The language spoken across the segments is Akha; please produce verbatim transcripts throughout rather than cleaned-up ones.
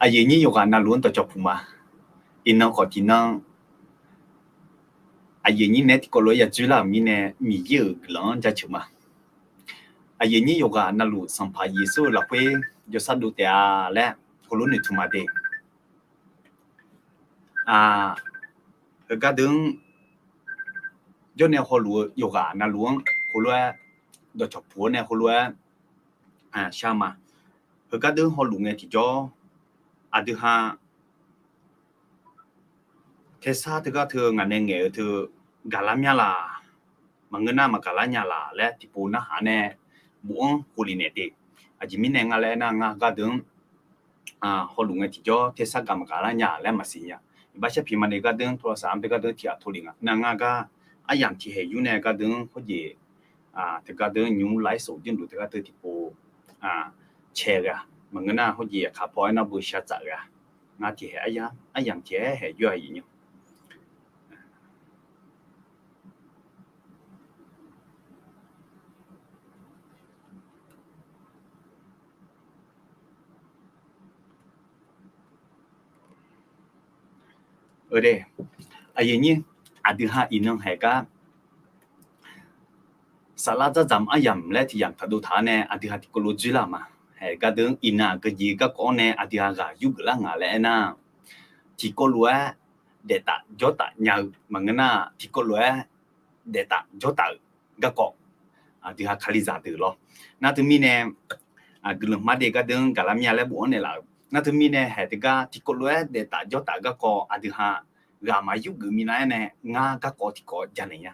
Aqyuif nyir yawqghaq navluf-anr dawqcawq puq ma. Iqnan khawf tiqnan, aqyuif nyir nae tiqkawv lof-aer yadzoer lar-euq mirnae Miqyaer-euq guiqlanq-anr jaceuq ma. Aqyuif nyir yawqghaq navluf Sanqpaq Yeqsur-euq lafkhoer jawrsar dov taef-a laer heulof noeqtmq ma de. Heugar deuq-anr jawrnae hawluf-eu yawqghaq navluf-anr heulof-aer dawqcawq puq-awr nae heulof-aer shar ma. Heugar deuq-anr hawluf ngae tiqjawr, aqdui ha tersar teugar teu ngaq nae ngaeq-eu teu gaqlar mya laq, maqngeur nar maqgaqlar nya laq laer tiqpov narhaq nae bof-anr hovlef naeq de. Aqjeq mirnae nga laer aernar, ngar heugar deuq-anr hawluf ngae tiqjawr tersar gaq maqgaqlar nya laer maqsiq nya. Iqbax sharpiq maqnaeq gar deuq-anr tawlavsaq-anr teugar deuq-anr tiqghaq tov lef nga nar, ngar gar aryamq tiqhaeq yur nae gar deuq-anr khoerjeq teugar deuq-anr nymr laer sof jir luf teugar teu tiqpov cae ghae-a. Maqngeur nar khoerjeq aqkaq paw aernar beu shar tsaf ghae-a. Ngar tiqhaeq aryamq tiqhaeq haeq yur-a aqyuif nyir. Aqyuif nyir, aqdui ha iqnan haeq gar saflar dzardzamq aryamq laer tiq yamq taqdov taq-awr nae aqdui ha tiqkawv lof dzoerlar ma. Haeq gar deuq-anr iqnan aqgeujeq garkawv-anr nae aqdui ha ghaq yurgeuf lar nga laer aernar, tiqkawv lof-aer daeftaf jawrtaf nya-eu maqngeur nar, tiqkawv lof-aer daeftaf jawrtaf-euq garkawv, aqdui ha Kalizaq deuq lawr. Nar teumirnae, guiqlanq mar de gar deuq-anr gaqlar mya laer bof-anr naeqlaf-euq nar teumirnae haeq teugar tiqkawv lof-aer daeftaf jawrtaf-eu garkawv aqdui ha ghaq maq yurgeuf minav-aer nae ngar garkawv tiqkawv janaeq nya.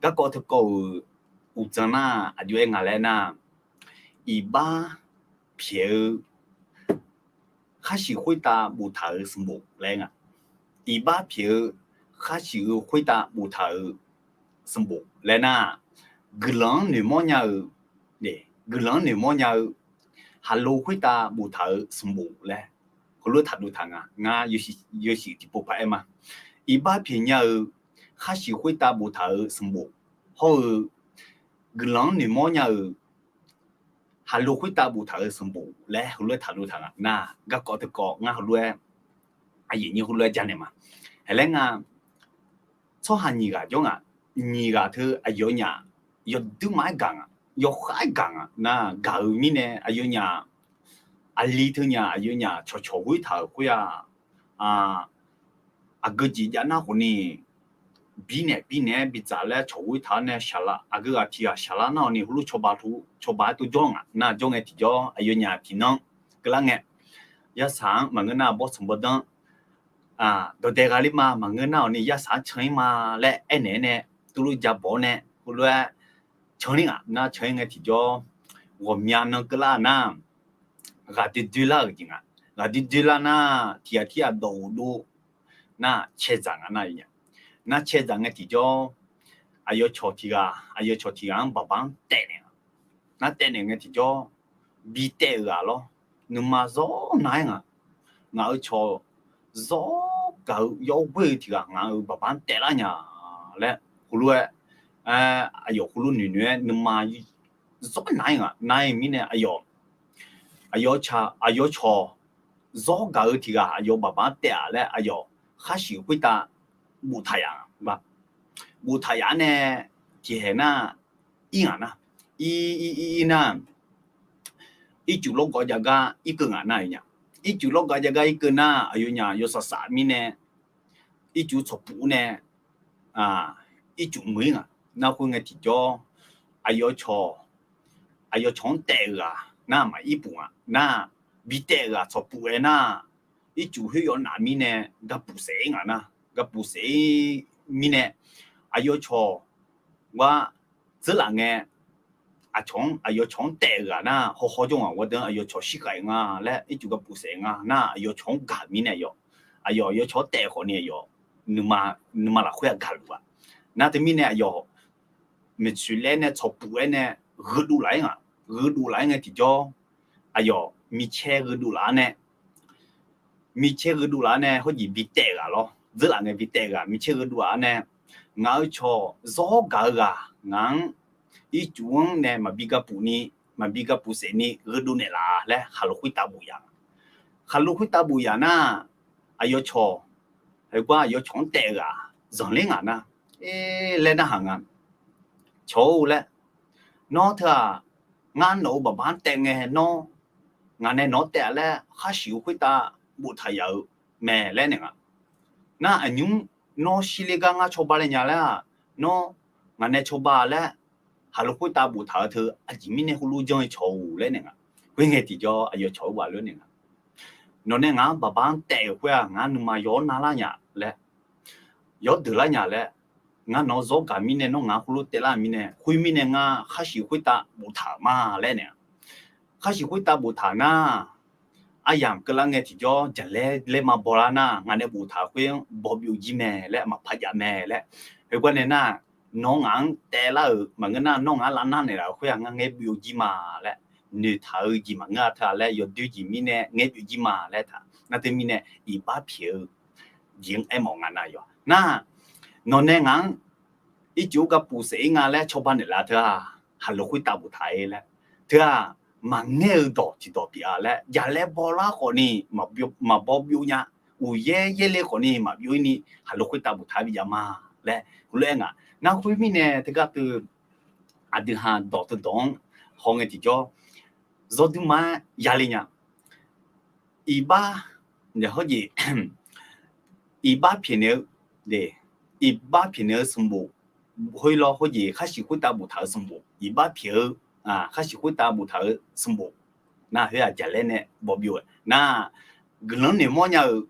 Garkawv teukawv-euq uqdzan nar aqjox-aer nga laer nar, iqbax pyaeq-eu khar shuif khoertav boftaq-euq sanqbof laer nga. Iqbax pyaeq-eu khar shuif-eu khoertav boftaq-euq sanqbof laer nar, guiqlanq-anr noeqmawr nya-euq, guiqlanq-anr noeqmawr nya-eu khaqlo khoertav boftaq-euq sanqbof laer heulof-aer taqdov taq nga. Ngar yawshuif tiqpov paq-aer ma. Iqbax pyaeq nya-euq khar shuif khoertav boftaq-euq sanqbof hawr-eu guiqlanq-anr noeqmawr nya-euq khaqlo khoertav boftaq-euq sanqbof laer heulof-aer taqdov taq nga nar, garkawv teukawv ngar heulof-aer, aqyuif nyir heulof-aer janaeq ma. Haeq laer nga, tsawrhaq nyiq ghaq jawr nga. Nyiq ghaq teu aqyawfnyaf yawduirma-aer gaq nga, yawkhav-aer gaq nga nar, gaq-euq mirnae aqyawfnyaf aqli teunyaf aqyawfnyaf cawqcawq ghoer taq-euq khoer-aq, aqgeu jeq jav nar khawfni birnaeq birnaeq-aer bidzaq laer cawq ghoer taq-awr nae shaqlaq aqgeu ghaq tiq ghaq shaqlar nar-awq ni heulof cawba cawba-aer tov jawr nga nar, jawr ngae tiqjawr aqyawfnyaf tiqnan keuvlar ngae, yarsaq-anr maqngeur nar bawrtsanq bawrdanr dawqdae ghaqler ma, maqngeur nar-awq ni yarsaq-anr can-ir ma laer aernaeq-aer nae tuvlof ja bawq-awr nae heulof-aer can-ir nga nar, can-ir ngae tiqjawr ghawqmya nan keuvlar nar, ghaqdoer doerlar-euq jeq nga. Ghaqdoer doerlar nar tiq ghaq tir ghaq dawq ghofdov nar caedzaq nga nar, nar caedzaq ngae tiqjawr aqyawf cawq tiq ghaq aqyawf cawq tiq ghaq-anr baqbaq-anr taef naeq nga. Nar taef naeq ngae tiqjawr bi taef-euq ghaq lawr, nuima zawr nav-aer nga. Ngaq-euq cawq zawr gaq-eu yawr ghoer-eu tiq ghaq ngaq-euq baqbaq-anr taef lar nya laer heulof-aer, aqyawf heulof noeq noeq-aer nuima zawr nav-aer nga. Nav-aer mirnae aqyawf, aqyawf cawq zawr gaq-eu tiq ghaq aqyawf baqbaq-anr taef-aq laer aqyawf khar shuif khoertav boftaq yaf, boftaq yaf-anr nae tiqhaeq nar ir ngaq nar, ir ir ir ir nar, ircuf lawrgawv jav gar irkeuv ngaq nar-euq nya. Ircuf lawrgawv jav gar irkeuv nar aqyawfnyaf yawsaq saf mirnae ircuf tsawqpuf nae ircuf muiq-ir ngaq nar, khoerngae tiqjawr aqyawf cawq, aqyawf cawq-anr taef-euq ghaq nar maqir puf ngaq nar, bi taef-euq ghaq tsawqpuf-aer nar, ircuf khoer yawf naf mirnae gapuf saef-ir ngaq nar, gapuf saef-ir mirnae aqyawf cawq gar dzeurlaf ngae, aqcawq-anr aqyawf cawq-anr taef-euq ghaq nar hawhaw jawr ngaq, gawrdeuq-anr aqyawf cawq shirkhav-euq nga laer ircuf gapuf saef-eu nga nar, aqyawf cawq-anr gaq mirnae aqyawf, aqyawf aqyawf cawq-anr taef khawfni aqyawf nuima lafkhoer-aq gaqluf-aq. Nar teumirnae aqyawf maeqtsoeq laer nae tsawqpuf-aer nae gheudov laf-aer ngaq, gheudov laf-aer ngae tiqjawr aqyawf micaer gheudov laf-ar nae micaer gheudov laf-ar nae hawrjeq bi taef-eu ghaq lawr, dzeurlaf ngae bi taef-eu ghaq micaer gheudov laf-ar nae, ngaq-euq cawq zawr gaq-eu ghaq ngaq-anr ircuf-anr nae maqbi gapuf ni, maqbi gapuf saef ni gheudov naeqlaf laer khaqlo khoertav bof yaf nga. khaqlo khoertav bof yaf nar, aqyawf cawq, heugar aqyawf cawq-anr taef-eu ghaq zanqler ngaq nar, e, laer narhaq nga. Cawq-or laer, nawr teu-aq, ngar nawq-euq baqbar-anr taef ngae nawr, ngaq nae nawq-anr taef-a laer khar shuif-eu khoertav boftaq yaf-eu mae laer naeq nga. Nar aqnymr nawr shirler gar ngar cawba le nya laer-aq, nawr ngaq nae cawba laer, khaqlo khoertav boftaq-eu teu aqjeq mirnae heulof janr-eu cawq-or laer naeq nga. Khoerngae tiqjawr aqyawf cawq-eu ghaq lof naeq nga. Nawq nae ngaq-anr baqbar-anr taef-euq khoer-aq, ngar nuima yawr narlar nya laer, yawr deuq lar nya laer, ngar nawq-anr zawr gaq mirnae nawr ngaq-anr heulof taef lar mirnae, khoermirnae ngar khar shuif khoertav boftaq-euq ma laer naeq. Khar shuif khoertav boftaq nar, aryamq keuvlar ngae tiqjawr jaqlaer laer ma bawlar nar, ngaq nae boftaq-euq khoer-anr baw byov jir mae laer maqpar jav mae laer. Heugar nae nar, nawr ngaq-anr taef lar-euq maqngeur nar, nawr ngaq-anr lavnar naeqlaf-euq khoer-aq, ngar ngaer byov jir ma laer, noeqtaq-eu jeq maqngeur-a teu-a laer, yawdoer jeq mirnae ngaer byov jir ma laer taq. Nar teumirnae iqbax pyaeq-eu jeq-anr aermawf nga nar yawq. Nar, nawq nae ngaq-anr ircuf-eu gar puf saef-ir nga laer cawba naeqlaf teu-aq, khaqlo khoertav boftaq-ir laer. Teu-aq, maqngaer-eu dawq tiqdawq pyeuf-a laer, jaqlaer bawlar khawfni maqbaw byov nya, uqyaer yaerle khawfni maqbyov-ir ni, khaqlo khoertav boftaq-ir bijav ma laer heulof-aer nga. Nar khoermirnae teugar teu aqdui ha dawq teudawq-anr hawngae tiqjawr, zawrdui ma-aer yale nya. Iqbax, hawjeq, iqbax pyaeqnaeq-eu, iqbax pyaeqnaeq-eu sanqbof, khoerlawr hawjeq khar shuif khoertav boftaq-euq sanqbof, iqbax pyaeq-eu, khar shuif khoertav boftaq-euq sanqbof, nar khoer-aq jaqlaer nae baw byov-aer nar, guiqlanq noeqmawr nya-euq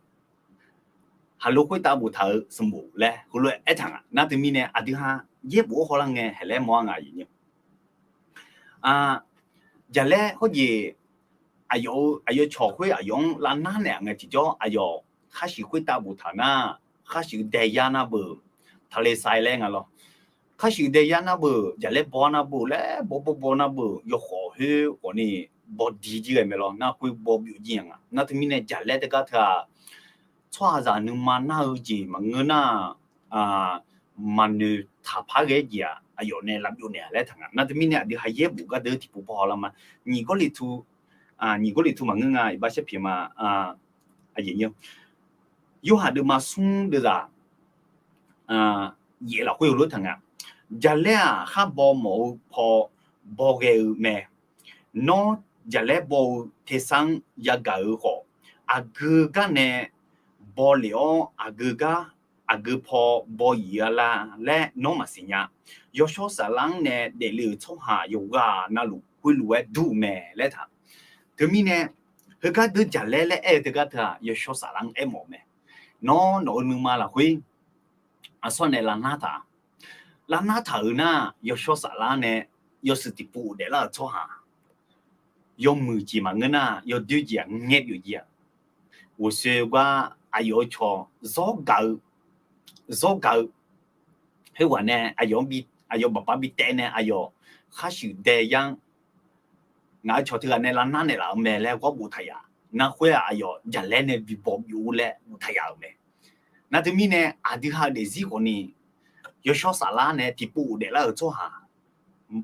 khaqlo khoertav boftaq-euq sanqbof laer heulof-aer aertaq nga. Nar teumirnae aqdui ha yaerbof-anr hawlar ngae haeq laer mawr-a nga. Jaqlaer hawjeq, aqyawf-eu, aqyawf cawq khoer aqyawf-anr lavnar naeq-a ngae tiqjawr, aqyawf khar shuif khoertav boftaq nar, khar shuif daeyar nar beuq, taqle sai laer nga lawr. Khar shuif daeyar nar beuq, jaqlaer baw nar beuq laer, baw baw baw nar beuq, yawkhawf khoer khawfni baw diq jir ghae mae lawr. Nar khoer baw byov jir nya nga. Nar teumirnae jaqlaer teugar teu-aq, tsawrhaqzaq nuima nar-eu jeq maqngeur nar, maqnoeq taqpar ghae-aer jeq-aq, aqyawf nae lavbyov naeq-a laer taq nga. Nar teumirnae aqdui ha yaerbof gardeuv tiqpov paw haw lar ma. Nyiq Gawrliqtu, nyiq Gawrliqtu maqngeur nga, iqbax sharpyaeq ma. Yorhaq deuvma smr deuvzaq yaef lafkhoer heulof taq nga. Jaqlaer-aq khar baw mawf-eu paw baw ghae-eu mae. Nawr jaqlaer baw-eu tersar-anr yagaq-eu khawf, aqgeu gar nae baw lef-awr aqgeu gar, aqgeu paw baw yif-a la laer nawr maqsiq nya. Yawshawr Saflar-anr nae daefle-euq tsawrhaq yawqghaq navluf khoerlof-aer dur-eu mae laer taq. Teumirnae, heugar deuq jaqlaer laer aer-eu teugar teu-aq, Yawshawr Saflar-anr aermawf-eu mae. Nawr nawq-eu nuima lafkhoer aqsawr nae lavnar taq, lavnar taq-euq nar, Yawshawr Saflar nae yawshuif tiqpov daeflar-euq tsawrhaq, yawmuiq jeq maqngeur nar, yawdoer jeq-aq ngaer byov jir-a. Ghoeqsoe gar aqyawf-eu cawq zawr gaq-eu, zawr gaq-eu, khoerghaq nae aqyawf-anr bi, aqyawf baqbav bi taev nae aqyawf khar shuif daeyar-anr, ngaq-euq cawq teughaq nae lavnar naeqlaf-eu mae laer ghawr boftaq yaf. Nar khoer-aq aqyawf jaqlaer nae bi baw byov-ur laer boftaq yaf-euq mae. Nar teumirnae aqdui ha-eu daefzir khawfni, Yawshawr Saflar nae tiqpov ghofdaef lar-euq tsawrhaq,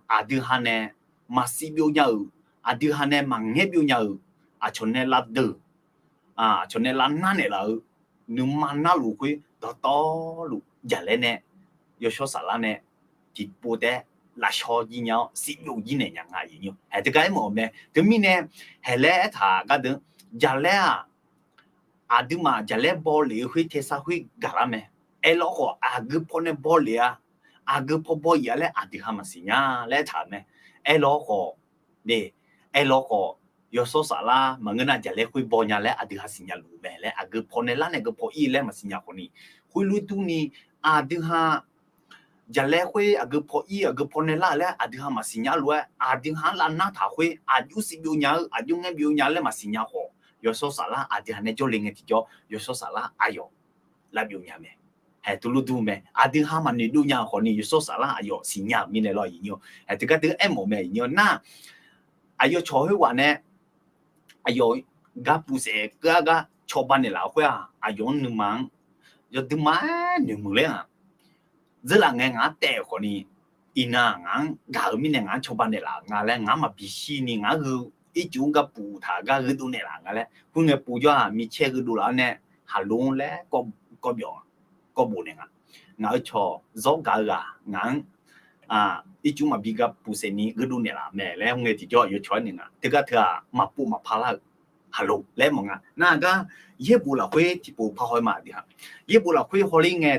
aqdui ha nae maqsiq byov nya-euq, aqdui ha nae maqngaer byov nya-euq, aqcawq nae lavdeuq, aqcawq nae lavnar naeqlaf-eu, nuima narluf khoer dawqtawvluf jaqlaer nae, Yawshawr Saflar nae tiqpov taef-aer lafshawr jir nya-awr siqbyov jir naeq nya nga. Aqyuif nymr, haeq teugar aermawf-euq mae. Teumirnae, haeq laer aertaq gardeuq, jaqlaer-aq, aqduimaf jaqlaer baw lef-eu khoer tersar khoer gaqlar mae. Aerlawr khawf aqgeu paw nae baw lef-a, aqgeu paw baw yif-a laer aqdui ha maqsiq nya laer aertaq-euq mae. Aerlawr khawf, aerlawr khawf, Yawshawr Saflar maqngeur nar jaqlaer khoer baw nya laer aqdui ha siqnya luf-eu mae laer, aqgeu paw nae lar nae geu paw ir laer maqsiq nya khawfni, khoerlof durni, aqdui ha jaqlaer khoer aqgeu paw ir aqgeu paw nae lar laer aqdui ha maqsiq nya lof-aer, aqdui ha-anr lavnar taq khoer aqjox siqbyov nya-eu aqjox ngaer byov nya laer maqsiq nya khawf, Yawshawr Saflar aqdui ha nae jawrle ngae tiqjawr Yawshawr Saflar aqyawf lavbyov nya mae. Haeq teulof dur mae. Aqdui ha maqnoeq dov nya khawfni Yawshawr Saflar aqyawf siqnya-euq mirnae lawr. Aqyuif nymr, haeq teugar teu aermawf-eu mae. Aqyuif nymr, nar aqyawf cawq khoerghaq nae aqyawf gar puvsaef keuv-ar gar cawba naeqlaf-eu khoer-aq, aqyawf-anr nuima-anr yawduima-aer noeqmuiq ler-aq, dzeurlaf ngae ngaq-anr taef-euq khawfni, iqnan ngaq-anr gaq-euq mirnae ngaq-anr cawba naeqlaf-euq nga laer ngaq-anr maqbi shirni ngaq-anr gheu ircuf-anr gar puf taq gar gheudov naeqlaf nga laer. Khoerngae pov jawr-aq, micaer gheudov laf-awr nae, khaqlo-anr laer kawv byawf, kawv bof naeq nga. Ngaq-euq cawq zawr gaq-eu ghaq ngaq-anr ircuf maqbi gar puf saef ni gheudov naeqlaf mae laer, khoerngae tiqjawr yawcawq-aer naeq nga. Teugar teu-aq, maqpov maqpar lar-eu khaqlo laer mawf nga. Nar gar, yaerbof lafkhoer tiqpov parhaw-aer ma aqdui-aq. Yaerbof lafkhoer hawler ngae,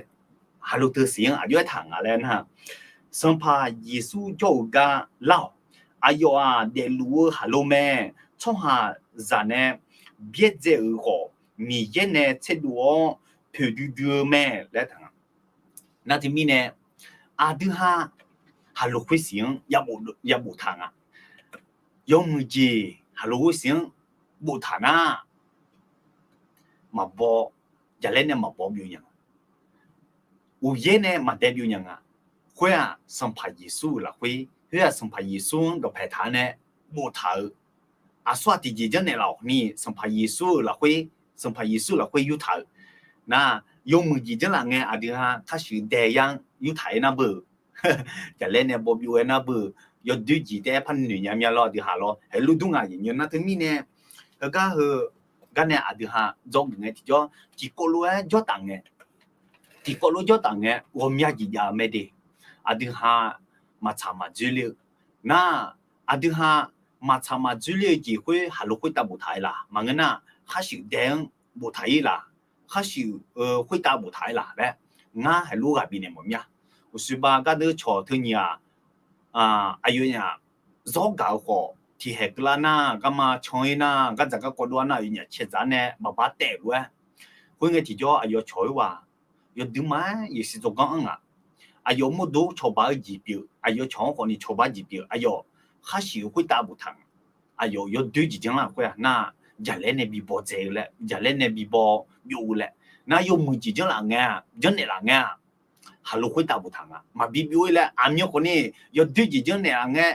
khaqlo teu siq-anr aqjox-aer taq nga laer nar, Sanqpaq Yeqsur jawr-eu gar lar-awq. Aqyawf-aq daefluf-eu khaqlo mae. Tsawrhaqzaq nae byaerdzae-euq khawf, Miqyaer nae tserdov-awr poeqdui dui-eu mae laer taq nga. Nar teumirnae, aqdui ha khaqlo khoersiq-anr yabof taq nga. Yawmuiq jeq khaqlo khoersiq-anr boftaq nar, maqbaw, jaqlaer nae maqbaw byov nya. Uqyaer nae maqdae byov nya nga. Khoer-aq, Sanqpaq Yeqsur-euq lafkhoer, khoer-aq, Sanqpaq Yeqsur-anr dawqpae taq-awr nae boftaq-eu, aqsur-aq tiqjeq janrnaeq laf-awq ni, Sanqpaq Yeqsur-euq lafkhoer, Sanqpaq Yeqsur lafkhoer yurtaq-eu. Nar, yawmuiq jeq janrlaf ngae aqdui ha khar shuif dae yar-anr yurtaq-aer nar beu-eu, jaqlaer nae baw byov-aer nar beu-eu, yawdoer jeq taef-aer par noeq nya mya lawr aqdui ha lawr. Heulof dur nga aqyuif nymr nar teumirnae, heugar heu gar nae aqdui ha dzawgeuf ngae tiqjawr, tiqkawv lof-aer jawrtaf ngae, tiqkawv lof jawrtaf ngae ghawqmya jeq jav-eu mae de. Aqdui ha maqtsaq maqdzoer ler-eu nar, aqdui ha maqtsaq maqdzoer ler-eu jeq khoer khaqlo khoertav boftaq-aer laf, maqngeur nar, khar shuif dae-anr boftaq-ir laf, khar shuif-eu khoertav boftaq-aer laf laer, ngar heulof ghaq bifnaeq mawf mya. Uqshoe ba gardeur cawq teu nyiq-aq, aqyawfnyaf zawr gaq-eu khawf tiqhaeq keuvlar nar, garma can-ir nar, gardzaq garkawv dov-ar nar, aqyawfnyaf caedzaq nae maqbar taef lof-aer. Khoerngae tiqjawr aqyawf cawq-eu ghaq yawduir ma-aer yasiq dzawrganr anr ngaq. Aqyawf mawrdo cawba-eu jeq pyeuf, aqyawf cawq-anr khawfni cawba jeq pyeuf, aqyawf khar shuif-eu khoertav boftaq nga. Aqyawf yawdoer jeq janrlar khoer-aq nar, jaqlaer nae bi baw dzae-eu laer, jaqlaer nae bi baw byov-eu laer. Nar yawmuiq jeq janrlaf ngae-aq, janrnaeq laf ngae-aq, khaqlo khoertav boftaq nga. Maqbi byov-ir laer aqmyan khawfni, yawdoer jeq janrnaeq laf ngae,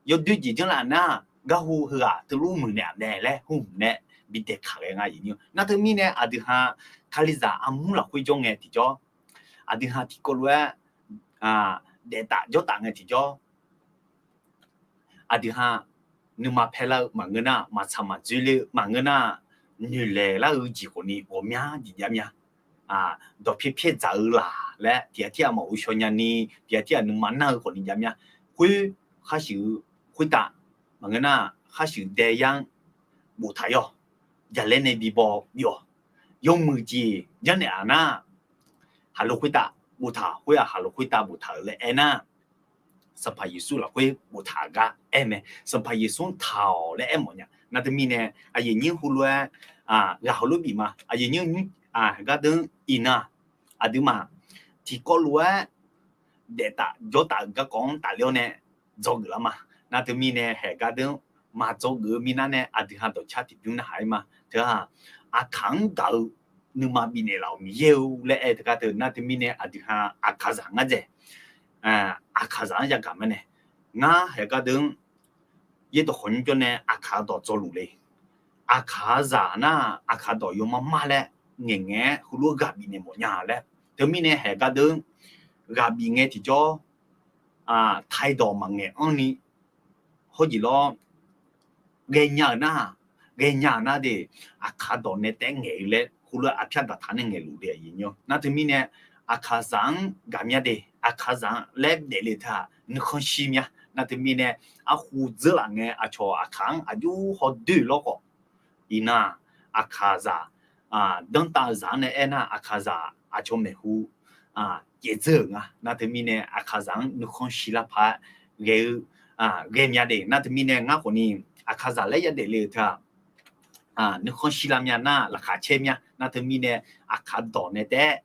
yawdoer jeq janrlaf nar, garhu heughaq teulof muiqnaeq-aq mae laer hmq nae bi daeqkaq ghae nga aqyuif nymr. Nar teumirnae aqdui ha Kalizaq armur lafkhoer jawr ngae tiqjawr, aqdui ha tiqkawv lof-aer daeftaf jawrtaf ngae tiqjawr, aqdui ha nuima paer lar-eu maqngeur nar, maqtsaq maqdzoer ler-eu maqngeur nar, noeqlaeq lar-eu jeq khawfni ghawqmya jeq jav mya. Dawqpyaer pyaer dzaq-eu laq laer tiqghaq tirghaq maqghovshaw nyani, tiqghaq tirghaq nuima nar-eu khawfni jav mya. Khoer khar shuif-eu khoertav maqngeur nar, khar shuif dae yar-anr boftaq-ir-awq. Jaqlaer nae bi baw byov-awq. Yawmuiq jeq janrnaeq-aq nar, khaqlo khoertav boftaq, khoer-aq khaqlo khoertav boftaq-euq laer aernar, Sanqpaq Yeqsur lafkhoer boftaq gar aer mae. Sanqpaq Yeqsur-anr taq-awq laer aermawf nya. Nar teumirnae, aqyuif nymr heulof-aer ghaq heulof bif ma. Aqyuif nymr nymr gardeur iqnan, aqduimaf tiqkawv lof-aer daeftaf jawrtaf-euq garkawv-anr tafler-awr nae dzawgeuf lar ma. Nar teumirnae haeq gardeur maqdzawgeuf-eu mirnar nae aqdui ha dawqcar tiqbymr narhaq-ir ma. Teu-aq, aqkaq-anr gaq-eu nuima bifnaeq laf-awq Miqyaer-eu laer aer teu gar teu. Nar teumirnae aqdui ha aqkaqzaq ngar dzaeq, aqkaqzaq-anr yagaq ma nae, ngar haeq gardeur-anr yaerdawq khawqnymr jawr nae aqkaq dawq dzawluf le. Aqkaqzaq nar, aqkaq dawq yawmar mar laer ngaeqngaeq-aer heulof-aer ghaq bifnaeq mawf nya laer. Teumirnae haeq gardeur ghaq bif ngae tiqjawr, taidawq maqngaeq anrni hawjeq lawr, ghaenya-euq nar, ghaenya-euq nar de, aqkaq dawq nae taef-aer ngaeq-eu laer heulof-aer aqpyar daqtaq nae ngaeqluf de aqyuif nymr. Nar teumirnae aqkaqzaq-anr gaq mya de, aqkaqzaq-anr laer daefle teu-aq nuikhanr shir mya. Nar teumirnae arhu dzeur laf ngae aqcawq aqkaq-anr aqjox hawdoer-euq lawr khawf, iqnan-aq, aqkaqzaq danrtav-eu zaq-anr nae aernar, aqkaqzaq aqcawq maeqhu caevdzeur-euq nga. Nar teumirnae aqkaqzaq-anr nuikhanr shir lar paq-aer ghae-eu ghae mya de. Nar teumirnae ngar khawfni aqkaqzaq laer yadaef le-euq teu-aq, nuikhanr shir lar mya nar, laqkhaq caer mya. Nar teumirnae aqkaq dawq nae taef-aer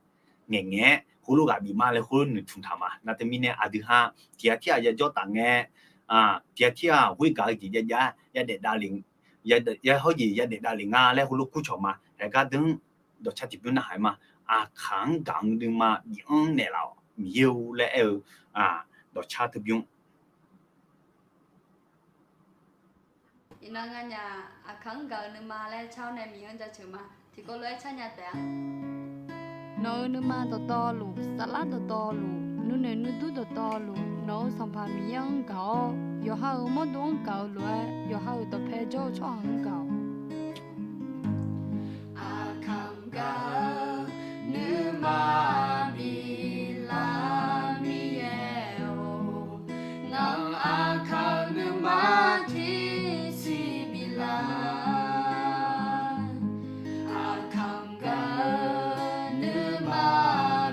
ngaeqngaeq-aer heulof ghaq bif ma laer heulof noeqtmq taq ma. Nar teumirnae aqdui ha tiqghaq tirghaq yajawr taf ngae, tiqghaq tirghaq ghoer gaq-eu jeq jav jav-aer yadaef dav le, ya hawjeq yadaef dav le nga laer heulof kur cawq ma. Haeq gardeur-anr dawqcar tiqbymr narhaq-ir ma. Aqkaq-anr gaq-eu nuima bif-anr naeqlaf-awq Miqyaer-eu laer aer-eu dawqcar teubymr. Iqnan nganyaf aqkaq-anr gaq-eu nuima laer car-awr nae Miqyaer-anr jaceuq ma. Tiqkawv lof-aer car nya taef-a. Nawq-euq nuima dawqtawvluf, saflar dawqtawvluf, nuinoeq nuidur dawqtawvluf, nawq-euq Sanqpaq Miqyaer-anr gaq-awr, yawqha-euq mawrdo-anr gaq-eu lof-aer, yawqha-euq dawqpae jawr-eu tsawrhaq-anr gaq-awq. Aqkaq-anr gaq-eu nuima biflaf Miqyaer-or, ngaq-anr aqkaq-eu nuima tiqsiq biflaf. Aqkaq-anr gaq-eu nuima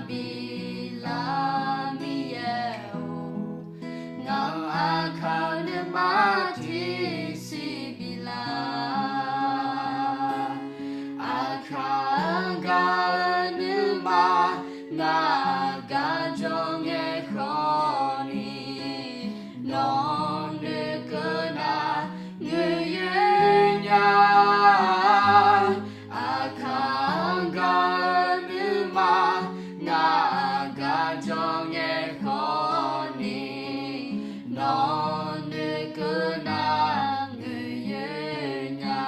biflaf Miqyaer-or, ngaq-anr aqkaq-eu nuima tiqsiq biflaf. Aqkaq-anr gaq-eu nuima ngaq aqgar jawr ngae khawfni, nawq-anr noeqkeuv nar, ngeur yoer nya. Aqkaq-anr gaq-eu nuima ngaq aqgar jawr ngae khawfni, nawq-anr noeqkeuv nar, ngeur yoer nya.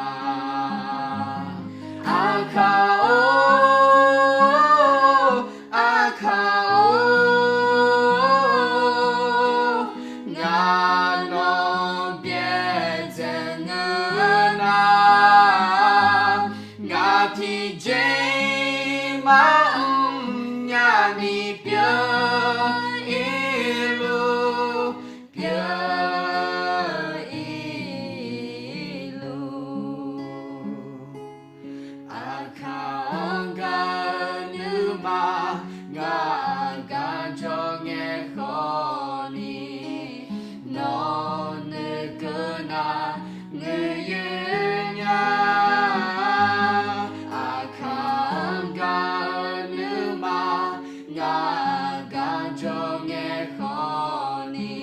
Aqkaq-or, Aqkaq-or, ngaq nawq byaerdzae ngeur nar, ngaq tiqjeq maqmr nyani pyeuf-ir luf, pyeuf-ir luf. Aqkaq-anr gaq-eu nuima ngaq aqgar jawr ngae khawfni, nawq-anr noeqkeuv nar, ngeur yoer nya. Aqkaq-anr gaq-eu nuima ngaq aqgar jawr ngae khawfni,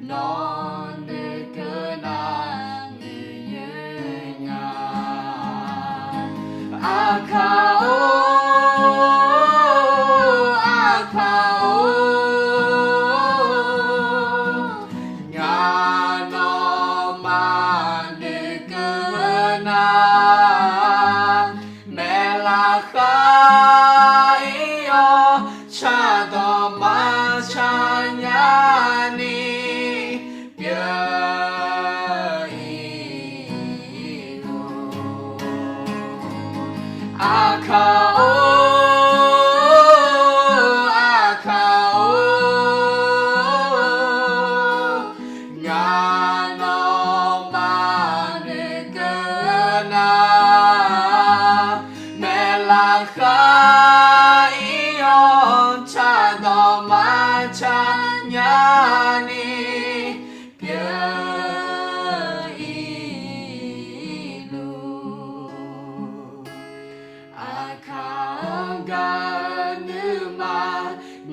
nawq-anr noeqkeuv nar, ngeur yoer nya. Aqkaq-or, Aqkaq-or, ngaq nawmaf noeqkeuv nar, maeqlaf khar-ir-awr, cardawq maqcar nyani pyeuf-ir luf. Aqkaq-or, Aqkaq-or, ngaq nawmaf noeqkeuv nar, maeqlaf khar-ir-awr, cardawq maqcar nyani pyeuf-ir luf. Aqkaq-anr gaq-eu nuima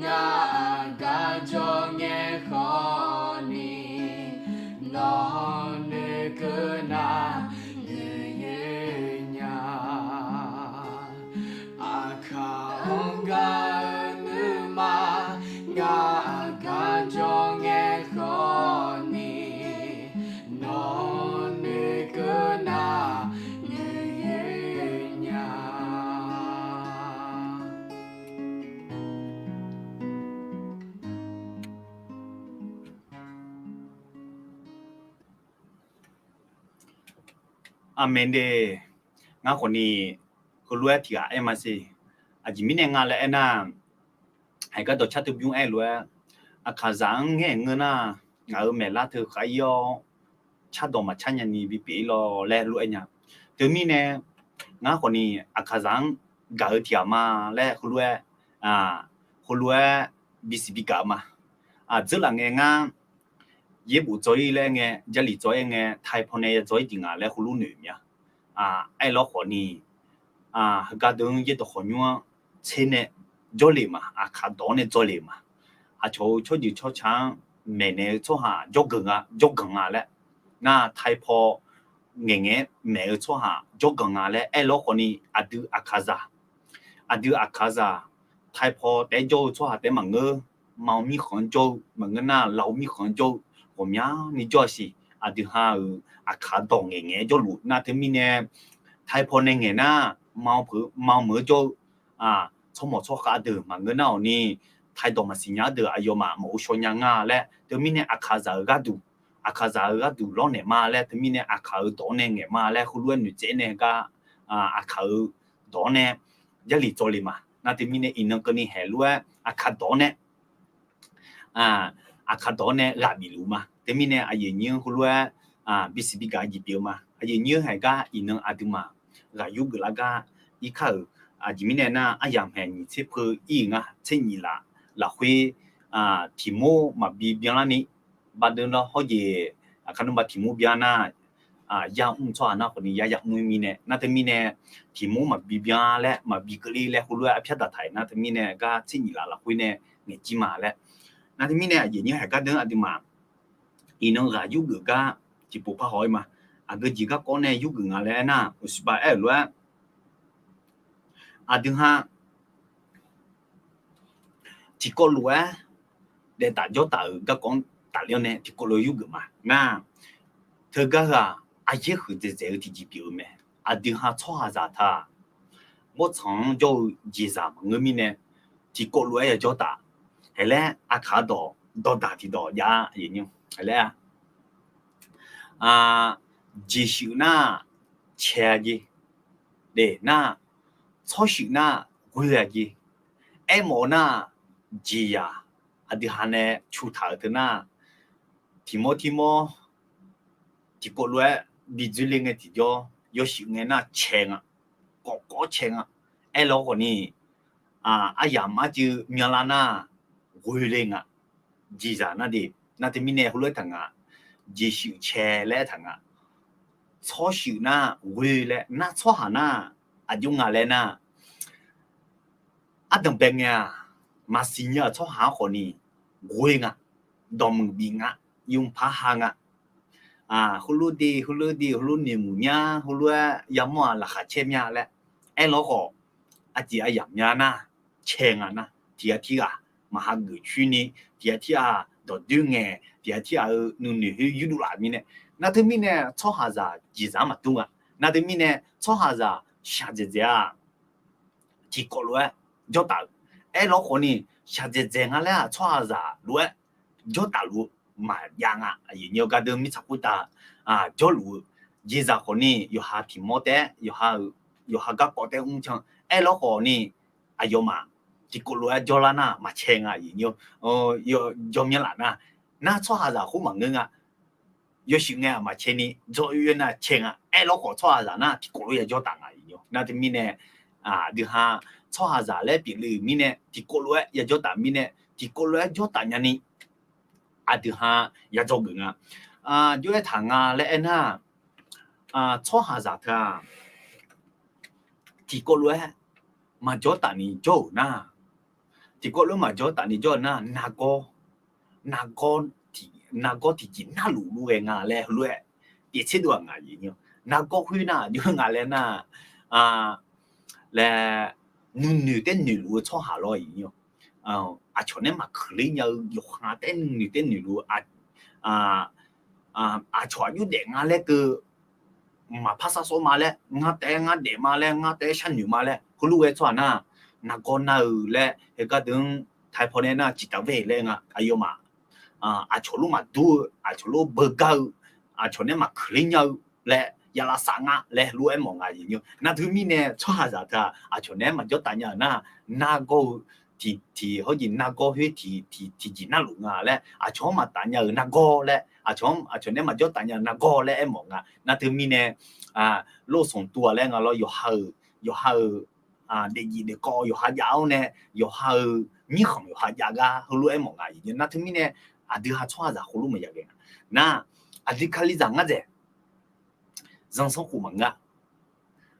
ngaq aqgar jawr ngae khawfni, nawq-anr noeqkeuv nar, ngeur yoer nya. Aqkaq-anr gaq-eu nuima ngaq aqgar jawr ngae khawfni, nawq-anr noeqkeuv nar, ngeur yoer nya. Aqmeq de. Ngar khawfni heulof-aer tiq ghaq aer ma siq. Aqjeq mirnae nga laer aernar, haiq gar dawqcar teu bymr aer lof-aer, aqkaqzaq-anr ngaer ngeur nar, ngaq-euq maeqlar teu khar-ir-awr, cardawq maqcar nyani bipyeuf-ir lawr laer lof-aer nya. Teumirnae ngar khawfni aqkaqzaq-anr gaq-eu tiq ghaq ma laer heulof-aer, heulof-aer bisiq bigaq-eu ma. Aqdzeurlaf ngae ngar yaerbof dzaw-ir laer ngae, Jarlif dzaw-ir ngae, Taipaw nae ya dzaw-ir tiq nga laer heulof noeq mya. Aerlawr khawfni, heugar deuq-anr yaerdawq khawqnymr-anr tser nae jawrle ma, aqkaq dawq-anr nae dzaw le ma. Aqcawq-euq tsawrjeuq tsawrca-anr maeqnaeq-eu tsawrhaq jawrganq nga, jawrganq nga laer, nar Taipaw ngaeqngaeq-aer maeq-eu tsawrhaq jawrganq nga laer aerlawr khawfni, aqdui aqkaqzaq, aqdui aqkaqzaq, Taipaw taef-aer jawr-eu tsawrhaq taef-aer maqngeur, Maw mirkhanq-anr jawr-eu maqngeur nar, Law mirkhanq-anr jawr-eu ghawqmyani jawr-a siq. Aqdui ha-euq aqkaq dawq ngaeqngaeq-aer jawrluf nar teumirnae, Taipaw nae ngaeq nar, Maw peuq, Maw meuq-anr jawr-eu tsawrmawq tsawrkhav deuq maqngeur nar-awq ni, Taidawq maqsiq nya-ar deuq aqyawfmaf maqghov shaw nya nga laer teumirnae aqkaqzaq-euq gharduq Aqkaqzaq-euq gharduq lawrnaeq ma laer, teumirnae Aqkaq-euq dawq-anr nae ngaeq ma laer, heulof-aer noeqtsaev nae gar, Aqkaq-euq dawq-anr nae Jarlif tsawv le ma. Nar teumirnae iqnan keuvni haeq lof-aer Aqkaq dawq-anr nae Aqkaq dawq-anr nae ghaq bif luf ma. Teumirnae aqyuif aqnyir heulof-aer bisiq bigaq jeq pyeuf-eu ma. Aqyuif aqnyir haeq gar iqnan aqduimaf ghaq yurgeuf lar gar irkar-euq. Aqjeq mirnae nar, aryamq haeq nyiq tser peu ir-euq nga, tser nyiq laf lafkhoer tiq mawr maqbi byanlarni, baqdeuv nar hawr jeq, aqkar nmr ba tiq mawr byan nar, yar mr tsawrhaq nar khawfni yar yar mr-ir mirnae, nar teumirnae tiq mawr maqbi byan laer maqbi keuvle laer heulof-aer arpyar daqtaq-iq nar teumirnae gar tser nyiq laf lafkhoer nae ngaeq jir ma laer. Nar teumirnae aqyuif aqnyir haeq gardeuv aqduimaf iqnan ghaq yurgeuf gar tiqpov par haw-ir ma. Aqgeu jeq garkawv nae yurgeuf nga laer aernar, uqsiqbav aer-euq lof-aer aqdui ha tiqkawv lof-aer daef taf jawr taf-euq garkawv-anr tafler-awr nae tiqkawv lof-aer yurgeuf ma. Nar, teugar heu-aq, aqyaer huiqdzaeq dzaeq-eu tiqjeq pyeuf-eu mae. Aqdui ha tsawrhaqzaq taq-aq, bawrtsanq-anr jawr-eu jeqzaq maqngeur mirnae, tiqkawv lof-aer yajawr taf. Haeq laer Aqkaq dawq dawqdaq tiqdawq jav-a, aqyuif aqnyir. Haeq laer-a, jeqshuif nar cae-a jeq, de nar, tsawrshuif nar ghoe-a jeq, aermawf-eu nar jeqzaq aqdui ha nae cu taq-euq teu nar, tiqmawr tirmawr tiqkawv lof-aer bi dzoerle ngae tiqjawr, yawshuif ngae nar cae nga, kawvkawv cae nga. Aerlawr khawfni, aryamq arcuiv myanlar nar ghoe le nga. Jeqzaq nar de, nar teumirnae heulof-aer taq nga, jeqshuif cae laer aertaq nga. Tsawrshuif nar ghoe laer nar, tsawrhaq nar aqjox nga laer nar, ardanq bae ngae-aq, maqsiq nya-euq tsawrhaq-anr khawfni ghoe nga, dawqmuiq bif nga, yawmuiq par ha nga. Heulof de heulof de heulof noeqmuiq nya, heulof-aer yamawr-aq laqkhaq caer mya laer aerlawr khawf, aqjeq aryamq mya nar cae nga nar, tiq ghaq tirghaq maqha geuf coer ni, tiq ghaq tirghaq dawqdoer ngae, tiq ghaq tirghaq-euq nuinoeq khoer yurdov laf mirnae, nar teumirnae tsawrhaqzaq jeqzaq-anr maqdur nga. Nar teumirnae tsawrhaqzaq shaqdzaeq dzaeq-aq, tiqkawv lof-aer jawr taf-euq. Aerlawr khawfni, shaqdzaeq dzaeq nga laer-aq tsawrhaqzaq lof-aer jawr taf luf-eu maqjav nga. Aqyuif aqnyir gardeuv mirtsaq khoertav jawrluf-eu jeqzaq khawfni, yawqha tiqmawr taef-aer, yawqha-eu, yawqha garkawv taef-aer mr can. Aerlawr khawfni, aqyawfmaf tiqkawv lof-aer jawrlar nar maqcae nga. Aqyuif aqnyir jawr myanr laf nar, nar tsawrhaqzaq khoer maqngeur nga. Yawshuif ngae-aq maqcae ni, jawr oer nar cae nga. Aerlawr khawf tsawrhaqzaq nar tiqkawv lof-aer yajawr taf nga. Nar teumirnae, aqdui ha tsawrhaqzaq laer pyeufle-euq mirnae tiqkawv lof-aer yajawr taf mirnae, tiqkawv lof-aer jawr taf nyani aqdui ha yadzawr geuf nga. Jov-aer taq nga laer aernar, tsawrhaqzaq teu-aq, tiqkawv lof-aer maqjawr taf ni jawr-euq nar, tiqkawv lof-aer maqjawr taf ni jawr-euq nar, nargawr, nargawr tiqjeq narluf luf ghae nga laer heulof-aer pyeuf tserdov-aq nga. Nargawr khoer nar aqjox nga laer nar, laer nuinoeq taer noeqluf-eu tsawrhaq lawr. Aqcawq nae maqkeuq ler nya-eu yawqha taef-aer nuinoeq taer noeqluf-eu, aqcawq aqjox daef nga laer keuv maqpar sar sawr ma laer, ngar taef-aer ngar daef ma laer, ngar taef-aer sharnoeq ma laer heulof ghae tsawrhaq nar, nargawr nar-eu laer heugar deuq-anr taipaw nae nar ciqtaf vae laer nga. Aqyawfmaf aqcawq lof maqdur-eu, aqcawq lof beugar-eu, aqcawq nae maqkeuq ler nya-eu laer ya lavsav nga laer heulof-aer mawf nga. Nar teumirnae tsawrhaqzaq teu-aq, aqcawq nae-aer maqjawr taf nya-euq nar, nargawr-eu tiq tiq hawr jeq nargawr khoer tiq tiq tiqjeq narluf nga laer, aqcawq-anr maqtaf nya-euq nargawr laer, aqcawq-anr aqcawq nae-aer maqjawr taf nya-euq nargawr laer aer mawf nga. Nar teumirnae, lor sanqtuv-aq laer nga lawr, yawqha-euq, yawqha-euq daefjeq daefkawv yawqha jav-awr nae, yawqha-euq mirkhanq yawqha jav gar heulof-aer mawf nga. Nar teumirnae aqdui ha tsawrhaqzaq khoerlof maqya ghae nga. Nar, aqdui kalizaq ngar dzaeq, zanrsanrkhof maqngeur-a,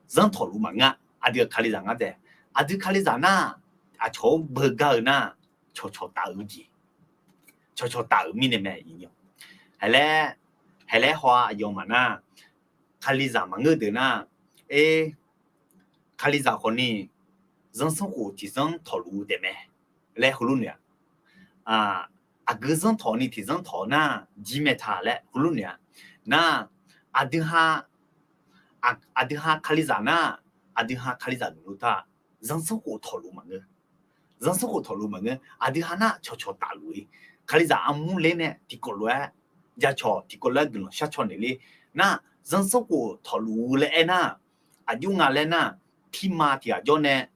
zanrtawqluf maqngeur-a. Aqdui kalizaq ngar dzaeq, aqdui kalizaq nar, aqcawq-anr beugar-eu nar, cawqcawq taf-eu jeq, cawqcawq taf-euq mirnae mae. Haelaer, haelaer haw-a aqyawfmaf nar, kalizaq maqngeur deuq nar, er, kalizaq khawfni zanrsanrkhof tiqzanr tawqluf-eu taefmae laer heulof noeq-a. Aqgeu zanrtawq ni tiqzanr tawq nar, jir mae ta laer heulof noeq-a. Nar, aqdui ha, aqdui ha kalizaq nar, aqdui ha kalizaq geufluf ta, zanrsanrkhof tawqluf maqngeur. Zanrsanrkhof tawqluf maqngeur. Aqdui ha nar cawqcawq tafluf-ir. Kalizaq armur ler nae tiqkawv lof-aer jacawq tiqkawv lof-aer guiqlanq shar caw naeq ler. Nar, zanrsanrkhof tawqluf-eu laer aernar, aqjox nga laer nar, tirma tiq ghaq jawr nae